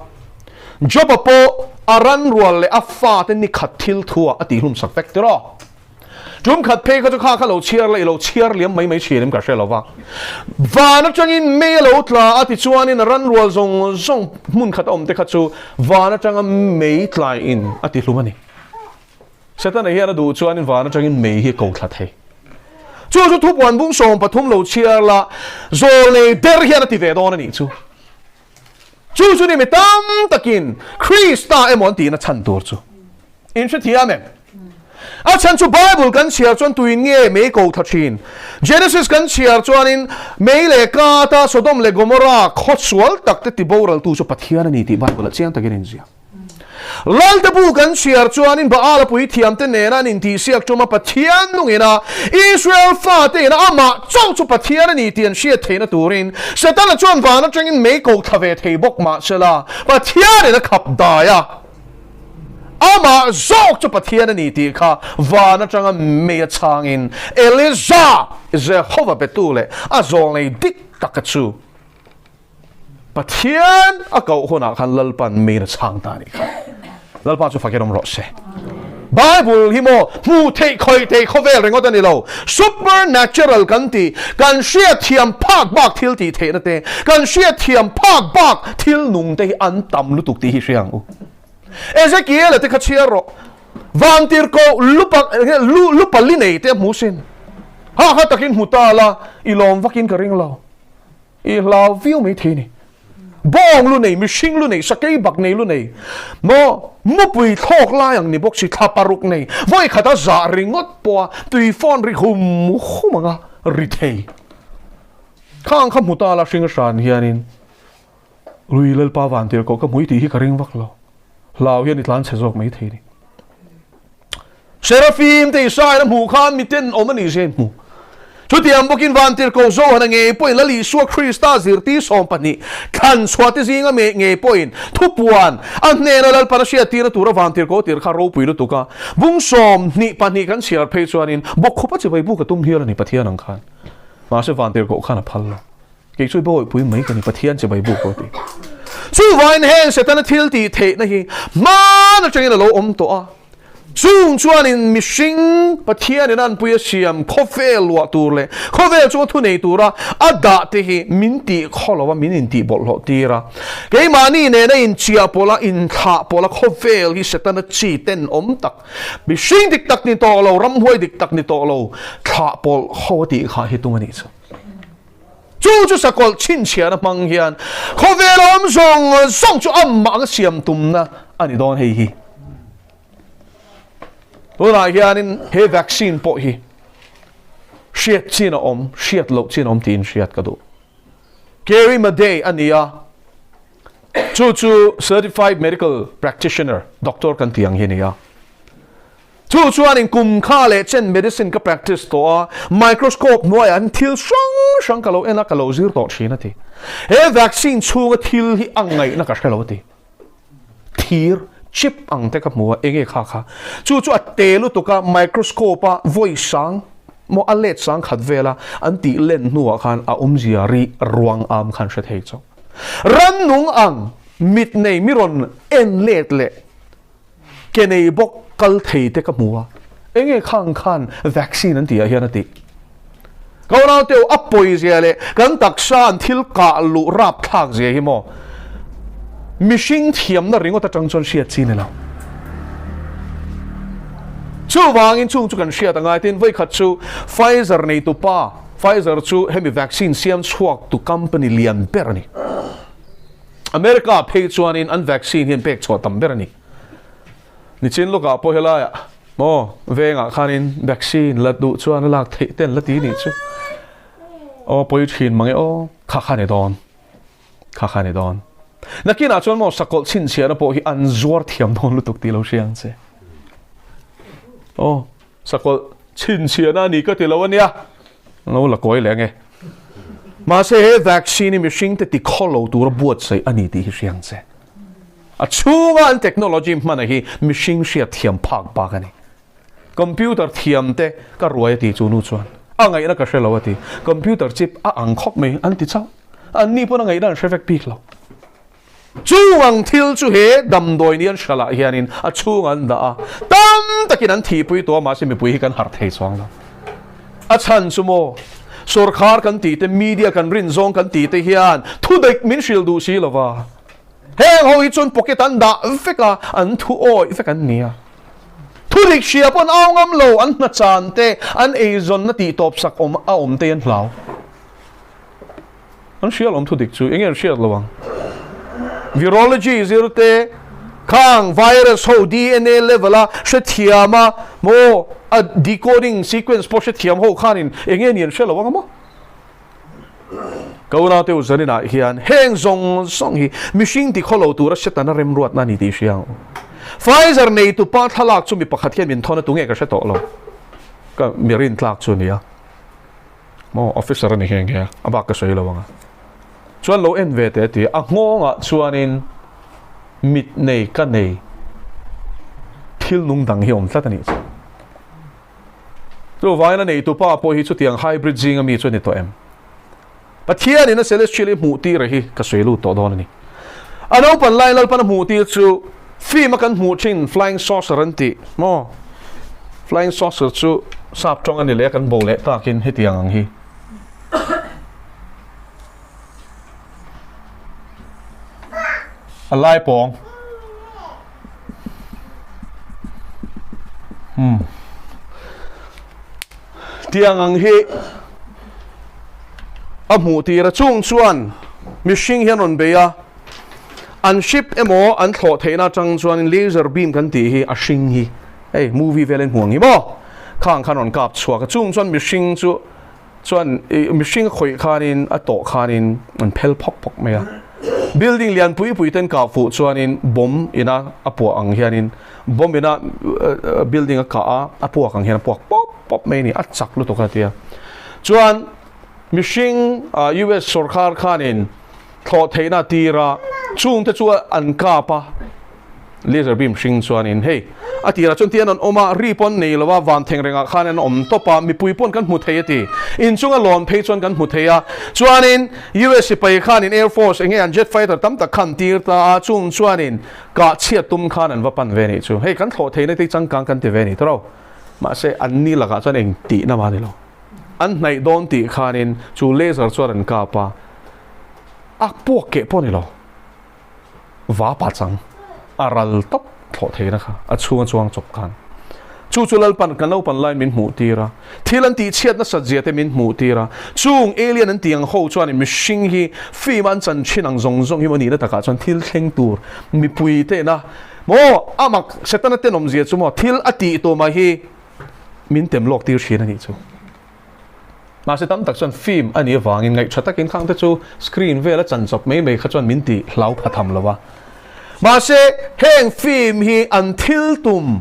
Job-a pawh a ranrual leh a fate ni khat thil thuah a tihhlumsak vek tiraw? Tum khat phei kha chu kha kha lo chhiar la i lo chhiar liam mai mai thin em ka hre lo va. Van atangin mei a lo tla a tichuanin a ranrual zawng zawng hmun khat a awm te kha chu van atanga mei tlaiin a tihlum a ni. Setana hian a duh chuanin van atangin mei hi a ko thla thei. Chu chu thupuan bung 13 lo chhiar la zawlnei der hian a ti ve dawn a nih chu. Chu chu ni mi tam takin Krista emaw an tihna chhan tur chu in hrethiam em? A chhan chu Bible kan chhiar chuan tuin nge mei ko thla thin? Genesis kan chhiar chuanin mei leh kata Sodom leh Gomorrah khaw sual tak te tiboraltu chu Pathian a ni tih Bible ah chiang takin a inziak. Lalte bu kan chhiar chuanin Baal-a puithiamte nena an intihsiak ṭuma Pathian nungina Israel fate ina amah chauh chu Pathian a ni tih an hriat theihna turin Setana chuan van aṭangin mei ko thla ve thei bawk mah sela Pathianin a khap dai a, amah zawk chu Pathian a ni tih kha van aṭanga mei a chhangin Elija, Jehova betu leh a zawlnei dik taka chu Pathian a koh hunah khan Lalpan min a chhang ta a nih kha. Lalpa chu fakin awm rawh se. Bible hi maw hmuh theih khawih theih khawvel ringawt a ni lo. Supernatural kan tih, kan hriatthiam phak bak thil tih theihna te, kan hriatthiam phak bak thil nung te hi an tam lutuk tih hi hria ang u. Ezekiel-a te kha chhiar rawh. Vantirhkoh lupa lu lupa li nei te a hmu sin. Ha ha takin hmu ta la, i lawm vakin ka ring lo. I hlau viau mai thei ni. Bawng lu nei, mihring lu nei, sakei bak nei lu nei, maw mupui thlawk lai ang ni bawk si, thla paruk nei, vawi khat a zah ringawt pawh a tui fawn ri hum hum anga ri thei. Khang kha hmu ta la hring hran hianin Lui Lalpa vantir koh ka hmui tih hi ka ring vak lo. Hlau hian i tlan chhe zawk mai thei ni. Serafim te Israel a hmuh khan miten awm a nih zia in hmu. Chutiang bawkin vantirhkoh Johana ngei pawhin Lal Isua Krista zirtir 12 thlan chhuah te zinga meh ngei pawhin thupuan a hnena Lalpan a hriattirna tura vantirhkoh tir kha ropui lutuk a. Bung 22 kan chhiar phei chuanin bawkkhupa chibai buk a tum hial a ni Pathian ang khan. Mahse vantirhkoh khan a phal lo. Kei chu i bawihpui mai ka ni Pathian chibai buk pawh a ti. Chuvangin heng Setana thil tih theihna hi hman atangin a lo awm tawh a. Chung chuanin mihring Pathianin a anpui a siam khawvel luah tur leh khawvel chunga thu nei tura a dah te hi min tih khaw lo a, min intih bawlhhlawh tir a. Keimahni nena inchiah pawlh a, inthlah pawlh a khawvel hi Setana chi tenawm tak, mihring dik tak ni tawh lo, ramhuai dik tak ni tawh lo, thlah pawlh ho a tih kha hi tung a nih chu. Chu chu sakawlh chhinchhiahna hmang hian khawvel awm zawng zawng chu amah anga siam tumna a ni dawn hei hi. Tunah hianin he vaccine pawh hi hriat chin a awm, hriat loh chin a awm tiin hriat ka duh. Carrie Madej a ni a, chu chu certified medical practitioner, doctor kan tih ang hi a ni a. Chu chuanin kum kha leh chen medicine ka practice tawh a, microscope hnuaiah hian thil hrang hrang ka lo en a, ka lo zir tawh thin a ti. He vaccine chhunga thil hi a ngaihna ka hre lo a ti. Thir, chip ang te ka hmu a, enge kha kha. Chu chu a te lutuk a, microscope a vawi sang maw a let sang khat vel a, an tih len hnuah khan a awmzia ri ruang am khan hre thei chauh. Rannung ang mit nei mi rawn en let leh Ke nei bawk kal thei te ka hmu a, enge khang khan vaccine an tih ah hian a tih. Ka unau teu a pawi zia leh kan taksa an thil kah luh rap thlak zia hi maw mihring thiamna ringawt atang chuan hriat chi ni lo. Chuvangin chung chu kan hriat angai tin vawikhat chu Pfizer neitu pa, Pfizer chu hemi vaccine siam chhuak tu company lian ber a ni. America phei chuanin an vaccine hi an pek chhuah tam ber a ni. Nichin lawkah pawh helaiah maw vengah khanin vaccine la duh chuan a lak theih te an la ti nih chu. Aw pawi thin mange aw kha kha ni dawn kha kha ni dawn. Nakinah chuan maw sakawlh chhinchhiahna pawh hi an zuar thiam dawn lutuk tih lo hria ang che. Aw. Sakawlh chhinchhiahna a ni ka ti lo a nia, lo la kawi leh ange. Mahse he vaccine hi mihringte ti khaw lo tura buatsaih a ni tih hi hria ang che. A chhunga an technology hmana hi mihring hriat thiam phak bak a ni. Computer thiam te ka ruai a ti chu nu chuan a ngaihna ka hre lo a ti. Computer chip a ang khawp mai an ti chauh. Anni pawn a ngaihna an hre vek bik lo. Chung ang thil chu he damdawi ni an hralah hianin a chhung an dah a, tam takin an thihpui tawh a, mahse mipui hi kan harh thei chuang lo. A chhan chu maw, sawrkhar kan tih te, media kan rin zawng kan tih te hian thudaih min hrilh duh si lova. Heng ho hi chuan pocket an dah vek a, an thu awih vek an ni a. Thudik hria pawh an au ngam lo, an hna chan te, an eizawnna tihtawp sak awm a awm te an hlau. An hria lawm thu dik chu enge an hriat lo ang. Virology zir te khang virus ho DNA level a hrethiam a maw a decoding sequence pawh hrethiam ho khanin enge ni an hre lo ang maw. Ka unau te u zaninah hian heng zawng zawng hi mihring ti khawlo tura Setana remruatna a ni tih hria ang u. Pfizer neitupa thlalak chu mi pakhat hian min thawn a tunge ka hre tawh lo. Ka mi rintlak chu a nia. Maw officer a ni nghe nghe a, a bak ka sawi lo ang a. Chuan lo en ve teh a ti a, a nghawngah chuanin mit nei ka nei thil nung dang hi a awm tlat a nih chu. Chuvangin a neitupa pawh hi chutiang hybrid zinga mi chu a ni tawh em? Pathianin a celestial hi hmuh tir a hi ka sawi lut tawh dawn a ni. A naupan lai Lalpan a hmuh tir chu film a kan hmuh thin flying saucer an tih maw? Flying saucer chu sap tawng a ni leh a kan bo leh takin hetiang ang hi. A lai pawng. Hmm. Tiang ang hi a hmuh tir a, chung chuan mihring hian rawn bei a, an ship emaw an thlawh theihna atang chuanin laser beam kan tih hi a hring hi hei movie vel in hmu ang hi maw khang khan rawn kap chhuak a, chung chuan mihring chu chuan mihring a khawih khanin a tawh khanin an phel phawk phawk mai a, building lian pui pui ten kah fuh chuanin bomb ina a puah ang hianin bomb ina building a kah a, a puak ang hian a puak pawp pawp mai a ni, a chak lutuk a tia. Chuan mihring US sawrkhar khanin thlawh theihna a tir a, chungte chu an kap a. Laser beam hring chuanin hei a tirah chuan tian an awm a, ri pawh an nei lo a, van theng rengah khan an awm tawp a, mipui pawn kan hmu thei a ti. Inchunga lawn phei chuan kan hmu thei a. Chuanin US sipai khanin Air Force enge an jet fighter tam tak khan tir ta a, chung chuanin kah chhiat tum khan an va pan ve nih chu. Hei kan thlawh theihna te hi changkang kan ti ve ni tawh lo. Mahse an ni lakah chuan eng tihna mah a ni lo. An hnaih dawn tih khanin chu laser chuan an kap a, a puak keh pawh a ni lo. Va pa chang a ral tawp thlawh theihna kha a chhunga chuang chawp khan chu chu Lalpan kan naupan lai min hmuh tir a, thil an tih chhiat nasat zia te min hmuh tir a, chung alien an tih ang ho chuan mihring hi film an chan thin ang zawng zawng hi maw nihna takah chuan thil thleng tur mipui tena maw a mak Setana tenawm zia chu maw thil a tih tuma hi min tem lawk tir thin a nih chu. Mahse tam tak chuan film a nih avangin ngaihṭha takin khang te chu screen vela chan chawp mai mai kha chuan min ti hlau pha tham lo a. Mahse heng film hi an thil tum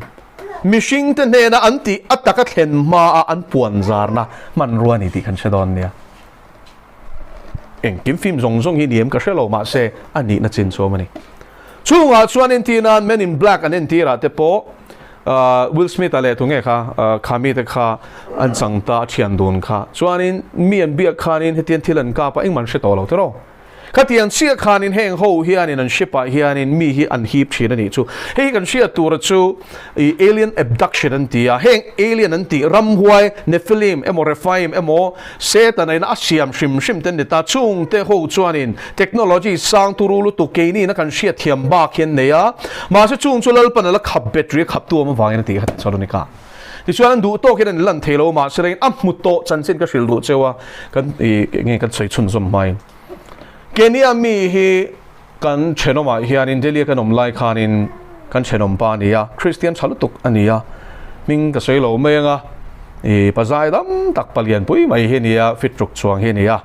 mihring te hnena an tih a taka thlen hmaa an puan zarna hmanrua a ni tih kan hre dawn nia. Engkim film zawng zawng hi ni em ka hre lo mahse a nihna chin chu awm a ni. Chungah chuan entir nan Men in Black an entirah te pawh Will Smith-a leh tunge kha kha mite kha an chang ta a thian dun kha. Chuanin mi an biak khanin hetiang thil an kap a engmah an hre tawh lo tiraw. Khatiang chiah khanin heng ho hianin an ship ah hianin mi hi an hip thin a nih chu. Hei hi kan hriat tura chu i alien abduction an ti a, heng alien an tih ramhuai Nephilim emaw Rephaim emaw Setana in a siam hrim hrim te an ni ta. Chungte ho chuanin technology sang turu lutuk keini in a kan hriat thiam bak hi an nei a, mahse chung chu Lalpan a la khap bet ri a khap tu awm avangin a tih kha chuan a ni ka. Tichuan an duh tawkin an lan thei lo mahse rengin a hmu tawh chanchin ka hrilh duh cheu a, kan i nge kan sawi chhunzawm hmain. Kenya mi hi kan thenawmah hianin Delhi a kan awm lai khanin kan thenawm pa a ni a, Kristian tha lutuk a ni a, hming ka sawi lo mai anga i pazai dam tak palian pui mai hi a ni a, fit ruk chuang hi a ni a.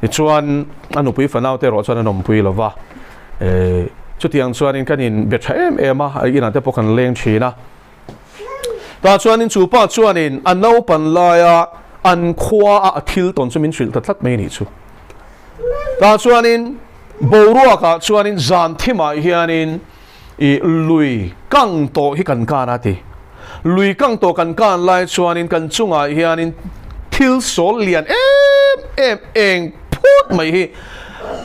Tichuan a nupui fanau te erawh chuan an awmpui lo va, chutiang chuanin kan inbe tha em em a, inah te pawh kan leng thin a. Tah chuanin chu pa chuanin a naupan laia an khua a a thil tawn chu min hrilh ta tlat mai a nih chu. Tah chuanin boruakah chuanin zan thimah hianin i lui kang tawh hi kan kan a ti. Lui kang tawh kan kan lai chuanin kan chungah hianin thil sawl lian em em eng phut mai hi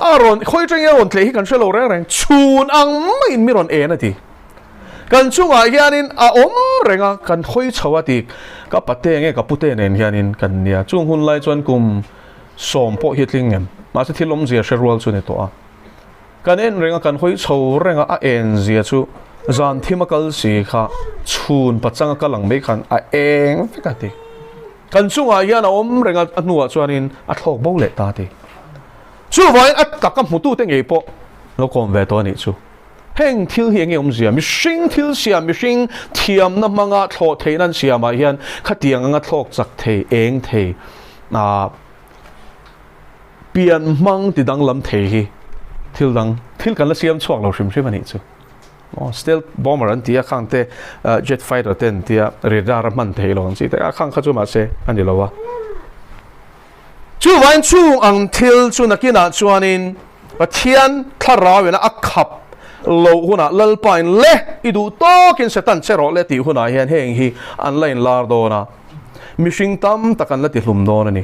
a rawn khawi atangin a rawn tleh hi kan hre lo reng reng chhun ang maiin mi rawn en a ti. Kan chungah hianin a awm reng a, kan hawi chho a ti. Ka pate nge ka pute nen hianin kan nia. Chung hun lai chuan kum sawm pawh hi a tling em. Mahse thil awmzia hre rual chu a ni tawh a. Kan en reng a, kan hawi chho reng a, a en zia chu zan thim a kal si kha chhun pachang a kal ang mai khan a eng vek a ti. Kan chungah hian a awm reng a, a hnuah chuanin a thlawk bo leh ta a ti. Chuvangin a taka hmutute ngei pawh lo kawm ve tawh a nih chu. Heng thil hi enge awmzia? Mihring thil siam, mihring thiamna hmanga thlawh theihna an siamah hian khatiang anga thlawk chak thei, eng thei, ah pian hmang ti danglam thei hi thil dang, thil kan la siam chhuak lo hrim hrim a nih chu. Aw, stealth bomber an ti a, khang te jet fighter te an ti a, radar a hman theih lo ang chi te a, khang kha chu mahse a ni lo a. Chuvain chung ang thil chu nakinah chuanin Pathian thlarauin a khap loh hunah Lalpain le i duh tawkin Satan che rawh le tih hunah hian heng hi an la inlar dawn a, mihring tam tak an la tihlum dawn a ni.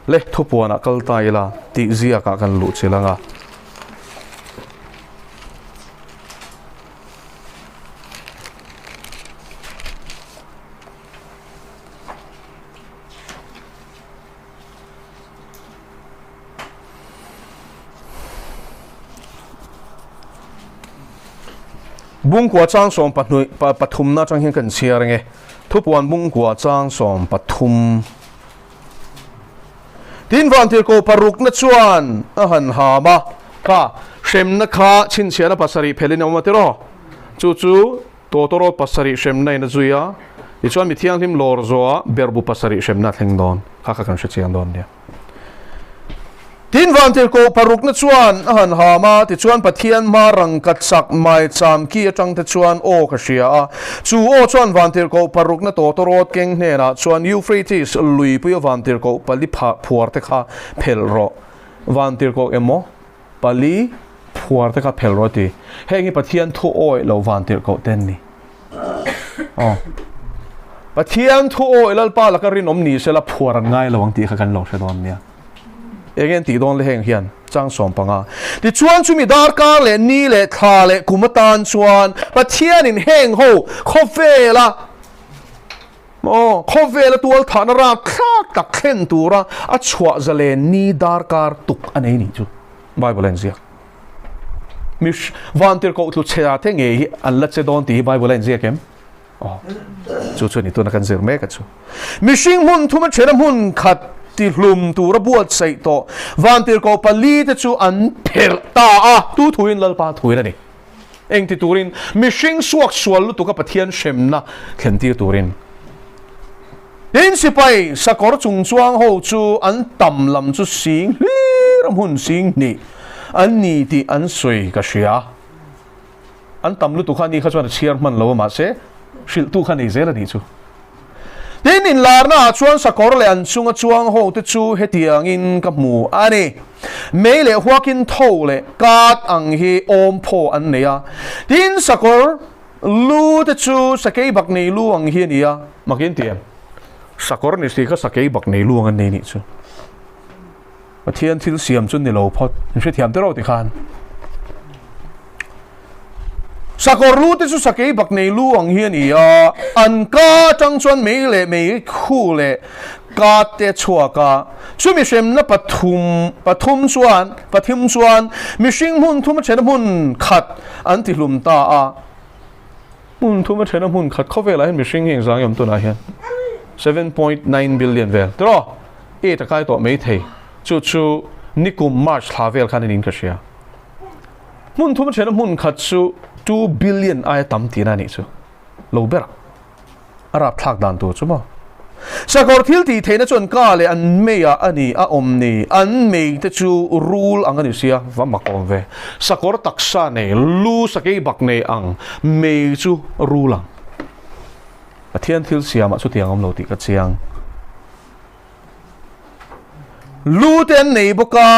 Le thupuanah kal ta ila tih ziakah kan luh chilh ang a. Bungkua chang sawm pahnih pathumna atang hian kan chhiar ange. Thupuan bungkua chang sawm pathum. Tin vantirhkoh parukna chuan a han ham a, kha hremna kha chhinchhiahna pasarih phelhin a awm a tiraw? Chu chu Tawtawrawt pasarih hremna in a zui a, tichuan mi thianghlim lawr zawhah berbu pasarih hremna a thleng dawn kha kha kan hre chiang dawn nia. Tin vantirhkoh parukna chuan a han ham a, tichuan Pathian hma rangka chak mai cham ki atang te chuan aw ka hria a. Chu aw chuan vantirhkoh parukna tawtawrawt keng hnenah chuan Euphrates luipuia vantirhkoh pali phuar te kha phelh rawh. Vantirhkoh emaw pali Phuar te kha phel rawh a ti. Heng hi Pathian thu awih loh van tirhkoh te an ni. Aw. Pathian thu awih Lalpa laka rinawm ni sela phuar an ngai lo ang tih kha kan lo hre dawn nia. Eng en tih dawn le heng hian chang 15. Tichuan chumi darkar leh ni leh thla leh kum atan chuan Pathianin heng ho khawvela Aw, khawvela tual thahna rapthlak tak thlen tura a chhuah zalen ni darkar tuk a nei nih chu Bible a inziak. Mi vantirhkoh tlu chhia te ngei hi an la che dawn tih hi Bible a inziak em? Aw, chu chu a ni tuna kan zir mek a chu. Mihring hmun thuma thena hmun khat tihlum tura buatsaih tawh vantirhkoh pali te chu an phelh ta a, tu thuin Lalpa thuin a ni. Engti turin? Mihring suak sual lutuka Pathian hremna thlentir turin. Tin, sipai sakawr chungchuang ho chu an tam lam chu sing hlir a hmun sing hnih an ni tih an sawi ka hria. An tam lutuk kha ni kha chuan a chhiar hman lo a mahse hrilhtu kha nei zel a nih chu. Tin, inlarnaah chuan sakawr leh an chunga chuang hote chu hetiangin ka hmu a ni. Mei leh huakin tho leh kat ang hi awm phaw an nei a. Tin, sakawr lu te chu sakei bak nei lu ang hi a ni a. Makin ti em? Sakawr ni si kha sakei bak nei lu ang an nei nih chu. Pathian thil siam chu ni lo phawt, in hrethiam te ro ti khan. Sakawr lu te chu sakei bak nei lu ang hi a ni a, an ka atang chuan mei leh mei khu leh ka te chhuak a. Chumi hremna pathum pathum chuan pathum chuan mihring hmun thum a thena hmun khat an ti hlum ta a. Hmun thum a thena hmun khat khawvelah hian mihring hi engzang nge awm tunah hian 7.9 billion vel tiraw? 8 a kai tawh mai thei. Chu chu nikum March thla vel khan in ka hria. Hmun thum a thena hmun khat chu 2 billion aia tam tihna a nih chu. Lo ber a rapthlak dan tur chu maw. Sakawr thil tih theihna chuan ka leh an meiah a ni a awm ni. An mei te chu rul ang a ni sia, va mak awm ve. Sakawr taksa nei, lu sakei bak nei ang mei chu rul ang. Pathian thil siamah chutiang awm lo tih ka chiang. Lu te an nei bawk a,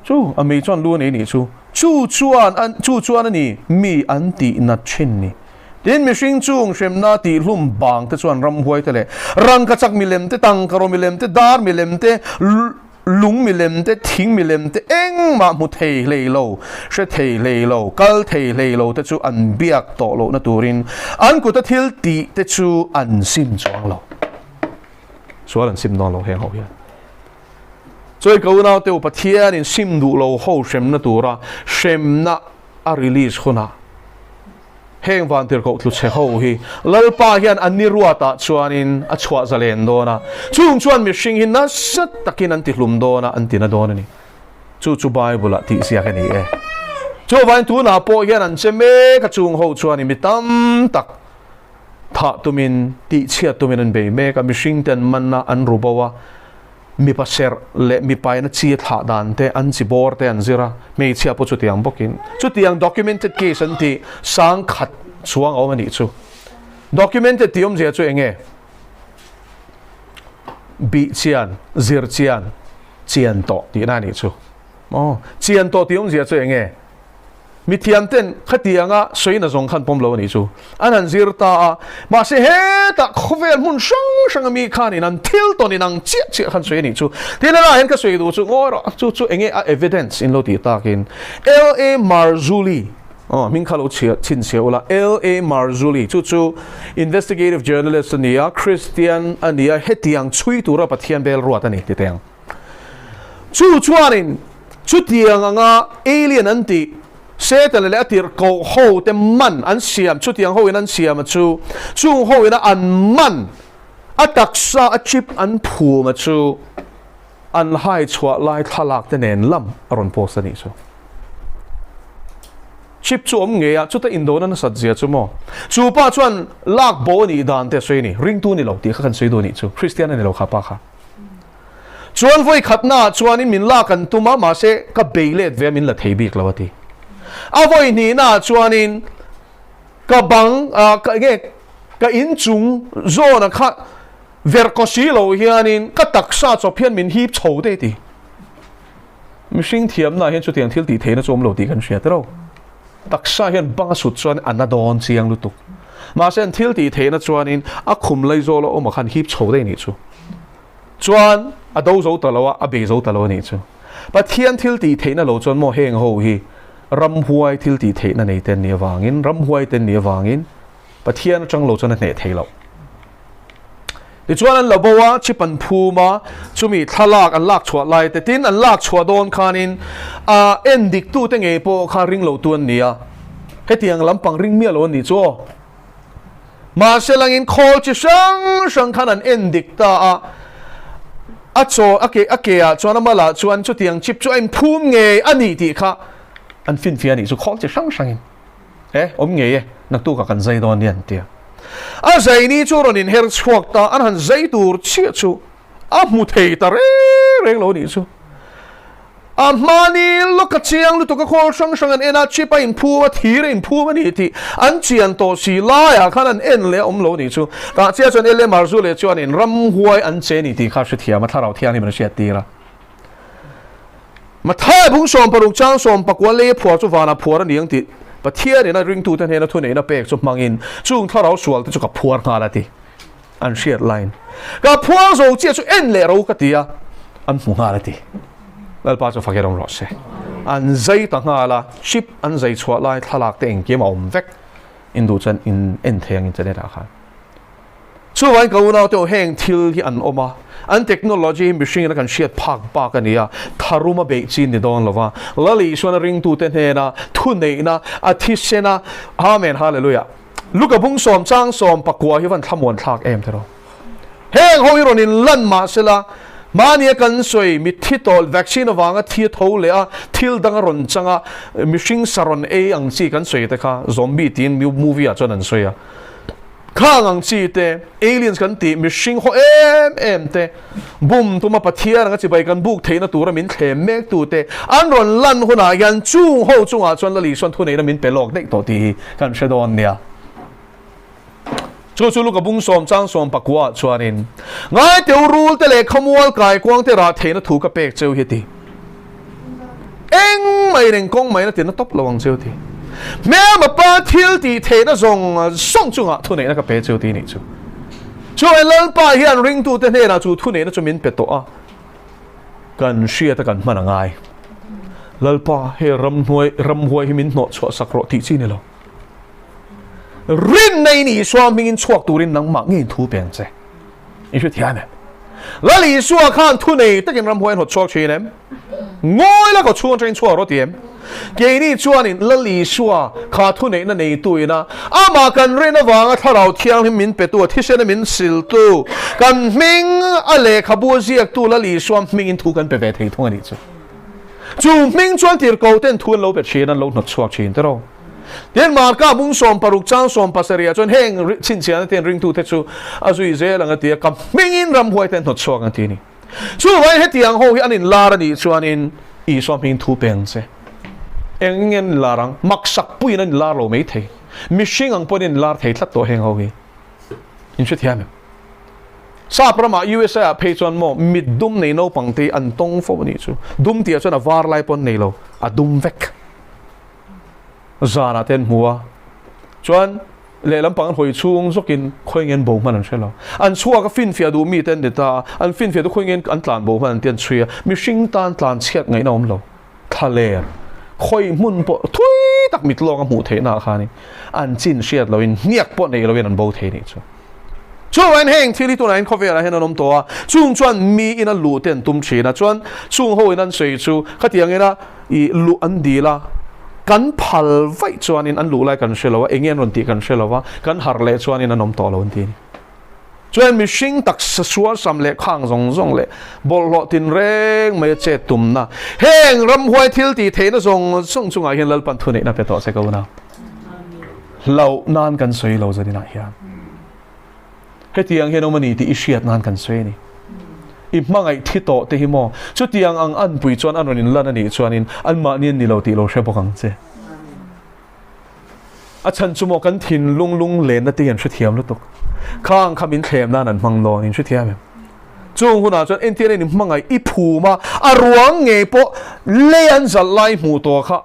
chu a mei chuan lu a nei nih chu, chu chuan an chu chuan a ni mi an tih nat thin ni. Tin, mihring chung hremna tihhlum bang te chuan ramhuai te leh rangkachak milem te, tangkaraw milem te, dar milem te, lung milem te, thing milem te engmah hmu thei hlei lo, hre thei hlei lo, kal thei hlei lo te chu an biak tawh lohna turin an kuta thil tih te chu an sim chuang lo. Sual an sim dawn lo heng ho hian. Chuai ka unau te u Pathian in sim duh lo ho hremna tura hremna a release hunah heng vantirhkoh tlu chhe ho hi Lalpa hian an ni ruatah chuanin a chhuah zalen dawn a, chung chuan mihring hi nasa takin an tihlum dawn a, an tina dawn a ni. Chu chu Bible ah tih ziak a ni e. Chuvangin tunah pawh hian an che mek a chung ho chuanin mi tam tak Thah tumin, tihchhiat tumin an bei mek a, mihringte an man a, an ru bo a, mipa serh leh mipaina chi a thlah dan te, an chi bawr te an zir a, hmeichhia pawh chutiang bawkin. Chutiang documented case an tih sang khat chuang a awm a nih chu. Documented tih awmzia chu eng nge? Bih chian, zir chian, chian tawh tihna a nih chu. Aw, chian tawh tih awmzia chu eng nge? Mithiam ten khatianga sawiin a zawng khan pawm lo a nih chu an han zir ta a, mahse hetah khawvel hmun hrang hrang a mi khanin an thil tawn in ang chiah chiah khan sawi a nih chu. Tin helaiah hian ka sawi duh chu ngawi rawh chu chu enge a evidence in lo tih takin LA Marzulli aw hming kha lo chhiah chhinchhiah ula LA Marzulli chu chu investigative journalist a ni a, Christian a ni a, hetiang chhui tura Pathian bel ruat a ni ti teng. Chu chuanin chutiang anga alien an tih Satan leh a tirhkoh ho te man an siam, chutiang ho in an siam a chu, chung ho ina an man a taksa a chip an phum a chu an hai chhuah lai thlalak te nen lam a rawn post a nih chu. Chip chu awm ngei a, chuta indona nasat zia chu maw? Chu pa chuan lak bo a nih dan te a sawi a ni, ringtu a ni lo tih kha kan sawi duh a nih chu, Kristian a ni lo kha pa kha. Chuan vawi khatnaah chuanin min lak an tum a, mahse ka bei let ve a min la thei bik lo a ti. A vawi hnihnaah chuanin ka bang, ka enge ka inchung zawna kha verh kaw si lo hianin ka taksa chawp hian min hip chho te a ti. Mihring thiamna ah hian chutiang thil tih theihna chu awm lo tih kan hria tiraw. Taksa hian bang a sut chuan a na dawn chiang lutuk. Mahse an thil tih theihna chuanin a khum laizawl a awm ah khan hip chho daih a nih chu. Chuan a do zo ta lo a, a bei zo ta lo a nih chu. Pathian thil tih theihna lo chuan maw heng ho hi ramhuai thil tih theihna nei te an nih avangin, ramhuai te an nih avangin Pathian atang lo chuan a hneh thei loh. Tichuan an la bo a, chip an phum a, chumi thlalak an lak chhuah lai te tin an lak chhuah dawn khanin a en dik tu te ngei pawh kha ring lo tu an ni a, hetiang lampang ring miah lo an nih chu aw. Mahse langin khawl chi hrang hrang khan an en dik ta a, a chaw a ke a ke ah chuan a malah chuan chutiang chip chu a inphum ngei a ni tih kha an finfiah a nih chu khawl chi hrang hrangin. E, awm ngei e, naktukah kan zai dawn nia an ti a. A zaini chu rawn inher chhuak ta, an han zai tur chiah chu a hmu thei ta reng reng lo nih chu. A hmani lawk a chiang lutuk a khawl hrang hrang an en a, chip a inphum a, thir a inphum a ni tih an chian tawh si laiah khan an en leh a awm lo nih chu. Tah chiah chuan LMR zu leh chuanin ramhuai an che ni tih kha hrethiam a, thlarau thianghlim an hriattir a. Mathai bung 16 chang 19 lei a phuar chu vanah phuar a ni ang tih Pathianin a ringtute hnena thuneihna pek chu hmangin chung thlarau sualte chu ka phuar nghal a ti. An hriat laiin ka phuar zo chiah chu en leh ro ka ti a, an hmu nghal a ti. Lalpa chu fak erawng rawh se. An zai ta nghal a, chip an zai chhuah lai thlalak te engkim a awm vek. Induh chuan in en thei ang internet ah khan. Chuvangin ka unaute aw heng thil hi an awm a, an technology hi mihringin a kan hriat phak bak a ni a, tharum a beih chi ni dawn lo va, Lal Isuan a ringtute hnena thuneihna a thisen a, Amen Hallelujah. Luka bung sawm chang sawm pakua hi van thlamuan thlak em tiraw. Heng ho hi rawn in lan mah sela, mahni a kan sawi mitthi tawh vaccine avanga thi a tho leh a, thil dang a rawn chang a, mihring sa rawn ei ang chi kan sawi te kha zombie tiin movie ah chuan an sawi a. Khang ang chi te, aliens kan tih, mihring haw em em te, bum tuma Pathian anga chibai kan buk theihna tura min thlem mek tu te an rawn lan hunah hian chung ho chungah chuan Lal Isuan thuneihna min pe lawk daih tawh tih hi kan hre dawn nia. Chu chu Luka bung sawm chang sawm pakua ah chuanin Ngaiteu rul te leh khamual kaikuang te rah theihna thu ka pek cheu hi ti. Eng mai reng kawng mai na tirna tawp lo ang cheu ti. Hmelma pa thil tih theihna zawng zawng chungah thuneihna ka pe cheu ti nih chu. Chuai Lalpa hian ringtute hnenah chu thuneihna chu min pe tawh a, kan hriat a kan hman a ngai. Lalpa he ramhnuai ramhuai hi min hnawh chhuah sak rawh tih chi ni lo. Rinna in Isua hmingin chhuak turin nangmah ngeiin thu pe ang che. I hrethiam em? Lal Isua khan thu nei takin ramhuai an hawt chhuak thin em? Ngawi la kaw chhung atangin chhuak rawh ti em? Keini chuanin Lal Isua kha thu neihna neitu ina amah kan rin avanga Thlarau Thianghlim min petu a thisena min siltu kan hming a lehkhabu a ziaktu Lal Isua hmingin thu kan pe ve thei thung a nih chu. Chu hming chuan tirhko ten thu an lo pe thin an lo hnawt chhuak thin tiraw. Tin, Marka bung 60 chang 17 ah chuan heng chhinchhiahna te an ringtute chu a zui zel ang a ti a, ka hmingin ramhuai te an hnawt chhuak ang ti a ni. Chuvangin hetiang ho hi an inlar a nih chuanin Isua hmingin thu peng che. Eng nge an inlar ang? Maksak puiin an inlar lo mai thei. Mihring ang pawhin an inlar thei tlat tawh heng ho hi. In hrethiam em? Sap ramah USA ah phei chuan maw mit dum nei naupang te hi an tawng fo a nih chu. Dum tih ah chuan a var lai pawh an nei lo, a dum vek. Zanah te an hmu a, chuan lehlam pang an hawi chhung zawkin khawi nge an bo hman an hre lo. An chhuak a finfiah duh mite an ni ta a, an finfiah duh khawi nge an tlan bo hman an ti an chhui a, mihring tan tlan chhiat ngaihna awm lo. Thlaler khawi hmun pawh thui tak mit lawng a hmuh theihna ah khanin an chin hriat loin hniak pawh nei loin an bo thei nih chu. Chuvangin heng thil hi tunah hian khawvelah hian an awm tawh a, chung chuan miin a luh te an tum thin a, chuan chung ho in an sawi chu khatiang ina i luh an dil a, kan phal vaih chuanin an luh lai kan hre lo a, enge an rawn tih kan hre lo va, kan harh leh chuanin an awm tawh lo an ti a ni. Chuan mihring taksa sualsam leh khang zawng zawng leh bawlhhlawh tinreng mai a chet tumna heng ramhuai thil tih theihna zawng zawng chungah hian Lalpan thuneihna pe tawh che ka unau. Hlauh nan kan sawi lo zaninah hian hetiang hian awm a ni tih i hriat nan kan sawi a ni. I hmangaih thi tawh te hi maw chutiang ang anpui chuan an rawn inlan a nih chuanin anmahni an ni lo tih lo hre bawk ang che. A chhan chu maw kan thinlung lunglenna te hi an hrethiam lutuk. Khang kha min thlem nan an hmang dawn, in hrethiam em? Chung hunah chuan entir in hmangaih i phum a, a ruang ngei pawh lei an zalh lai hmuh tawh kha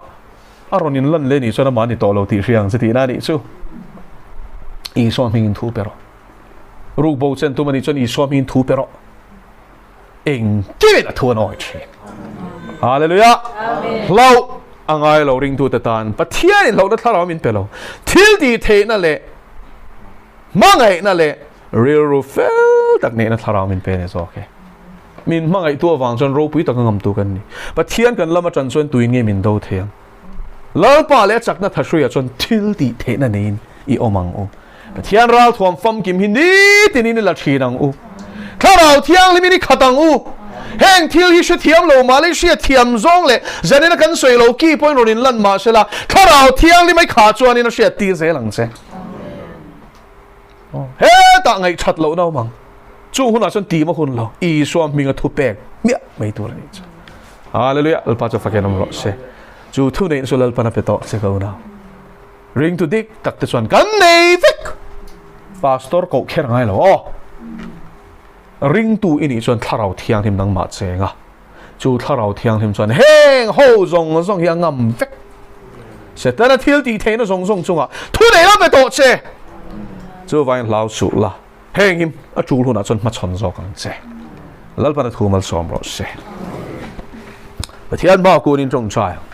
a rawn in lan leh nih chuan amah a ni tawh lo tih hria ang che tihna a nih chu. Isua hmingin thu pe rawh. Rukbo chen tum a nih chuan Isua hmingin thu pe rawh. Engtin a thu an awi thin. Hallelujah. Hlauh a ngai lo ringtute tan Pathianin hlauhna thlarau min pe lo. Thil tih theihna leh hmangaihna leh rilru fel tak neihna thlarau min pe a ni zawk e. Min hmangaihtu avang chuan ropui taka ngamtu kan ni. Pathian kan lam atan chuan tuin nge min do thei ang? Lalpa leh a chakna thahruiah chuan thil tih theihna neiin i awm ang u. Pathian ralthuam famkim hi nitinin i la thin ang u. Thlarau Thianghlimin i khat ang u. Heng thil hi hrethiam lo mah leh hriatthiam zawng leh zanina kan sawi lo ki pawhin rawn inlan mah sela, Thlarau Thianghlim ai khah chuanin a hriattir zel ang che. Hetah ngaihthat lohna awm ang. Chung hunah chuan tim a hun lo. Isua hminga thu pek hmiah mai tur a nih chu. Hallelujah! Lalpa chu fakin awm rawh se. Chu thu neihna chu Lalpan a pe tawh che ka unau. Ringtu dik tak te chuan kan nei vek. Pastor koh kher ngai lo aw. Ringtu i nih chuan Thlarau Thianghlim nangmah cheng a. Chu Thlarau Thianghlim chuan heng ho zawng zawng hi a ngam vek. Setana thil tih theihna zawng zawng chungah thu nei la pe tawh che. Chuvangin hlau suh la, heng hi a tul hunah chuan hmachhawn zawk ang che. Lalpana thu malsawm rawh se. Pathian hma kunin tawngtai ang.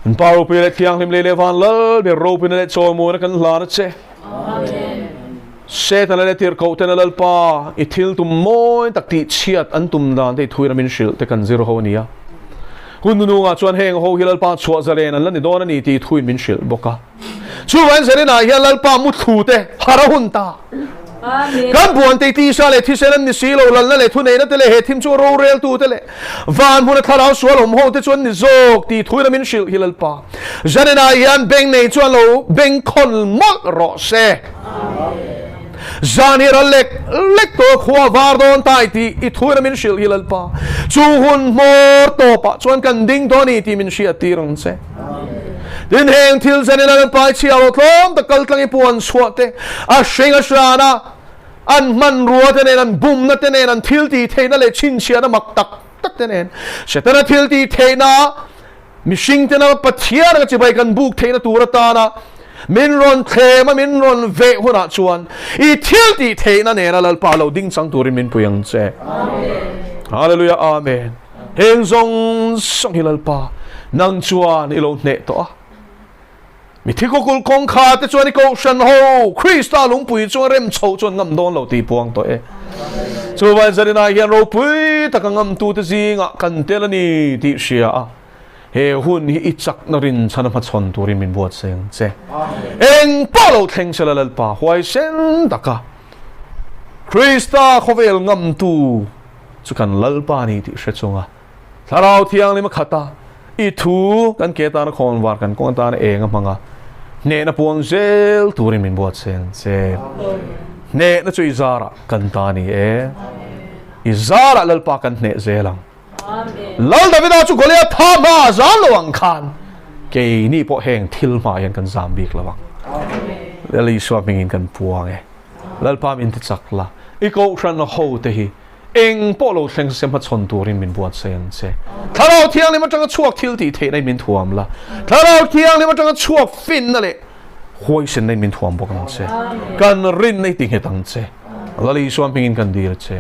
An Pa ropui leh thianghlim lei leh van lal ber ropuina leh chawimawina kan hlan a che. Setana leh tirhkohtena Lalpa i thil tum mawi tak tih chhiat an tum dan te i thuina min hrilh te kan zir ho a ni a. Hun nunungah chuan heng ho hi Lalpa chhuah zalen an la ni dawn a ni tih thuin min hrilh bawk a. Chuvangin Zaninah hian Lalpa mutthlu te har a hun ta. Kan buan te tisa leh thisen an ni si lo, lalna leh thuneihna te leh he thim chu roreltu te leh van hmuna thlarau sual awm ho te chu an ni zawk tih thuin a min hrilh hi Lalpa. Zaninah hian beng nei chuan lo bengkhawn mawlh rawh se. Zan hi ral lek lek tawh khua var dawn tai tih i thuin a min hrilh hi Lalpa. Chu hun hmawr tawpah chuan kan ding dawn a ni tih min hriattir ang che. Tin heng thil zen in an pai chhia lo tlawm tak kal tlang i puan chhuah te, a hring a hran a, an hmanrua te nen, an bumna te nen, an thil tih theihna leh chhinchhiahna mak tak tak te nen, Setana thil tih theihna mihring tena Pathian anga chibai kan buk theihna tur atana min rawn thlem a, min rawn veh hunah chuan i thil tih theihna nena Lalpa lo ding chang turin min pui ang che. Hallelujah Amen. Heng zawng zawng hi Lalpa, nang chuan i lo hneh tawh a. Mithi kawkul kawngkhar te chuan i kohhran ho, Krista lungpui chuan rem chho chuan ngam dawn lo tih puang tawh e. Chuvain zaninah hian ropui taka ngamtute zingah kan tel a ni tih hria a, he hun hi i chakna rinchhan a hmachhawn turin min buatsaih ang che. Eng pawh lo thleng sela Lalpa huaisen taka Krista khawvel ngamtu Chu kan Lalpa a ni tih hre chunga Thlarau Thianghlim a khat a, i thu kan ke tana khawnvar kan kawng atana eng a hmang a, hnehna puang zel turin min buatsaih ang che. Hnehna chu i zarah kan ta a ni e. I zarah Lalpa kan hneh zel ang. Lal Davida chu Goliath tha hma a zam lo ang khan keini pawh heng thil hmaah hian kan zam bik lo ang. Lal Isua hmingin kan puang e. Lalpa min ti chak la, i kohhran ho te hi eng pawh lo thleng se hmachhawn turin min buatsaih ang che. Thlarau Thianghlim atanga chhuak thil tih theihna in min thuam la, Thlarau Thianghlim atanga chhuak finna leh huaisenna in min thuam bawk ang che. Kan rinna i ti nghet ang che. Lal Isua hmingin kan dil che.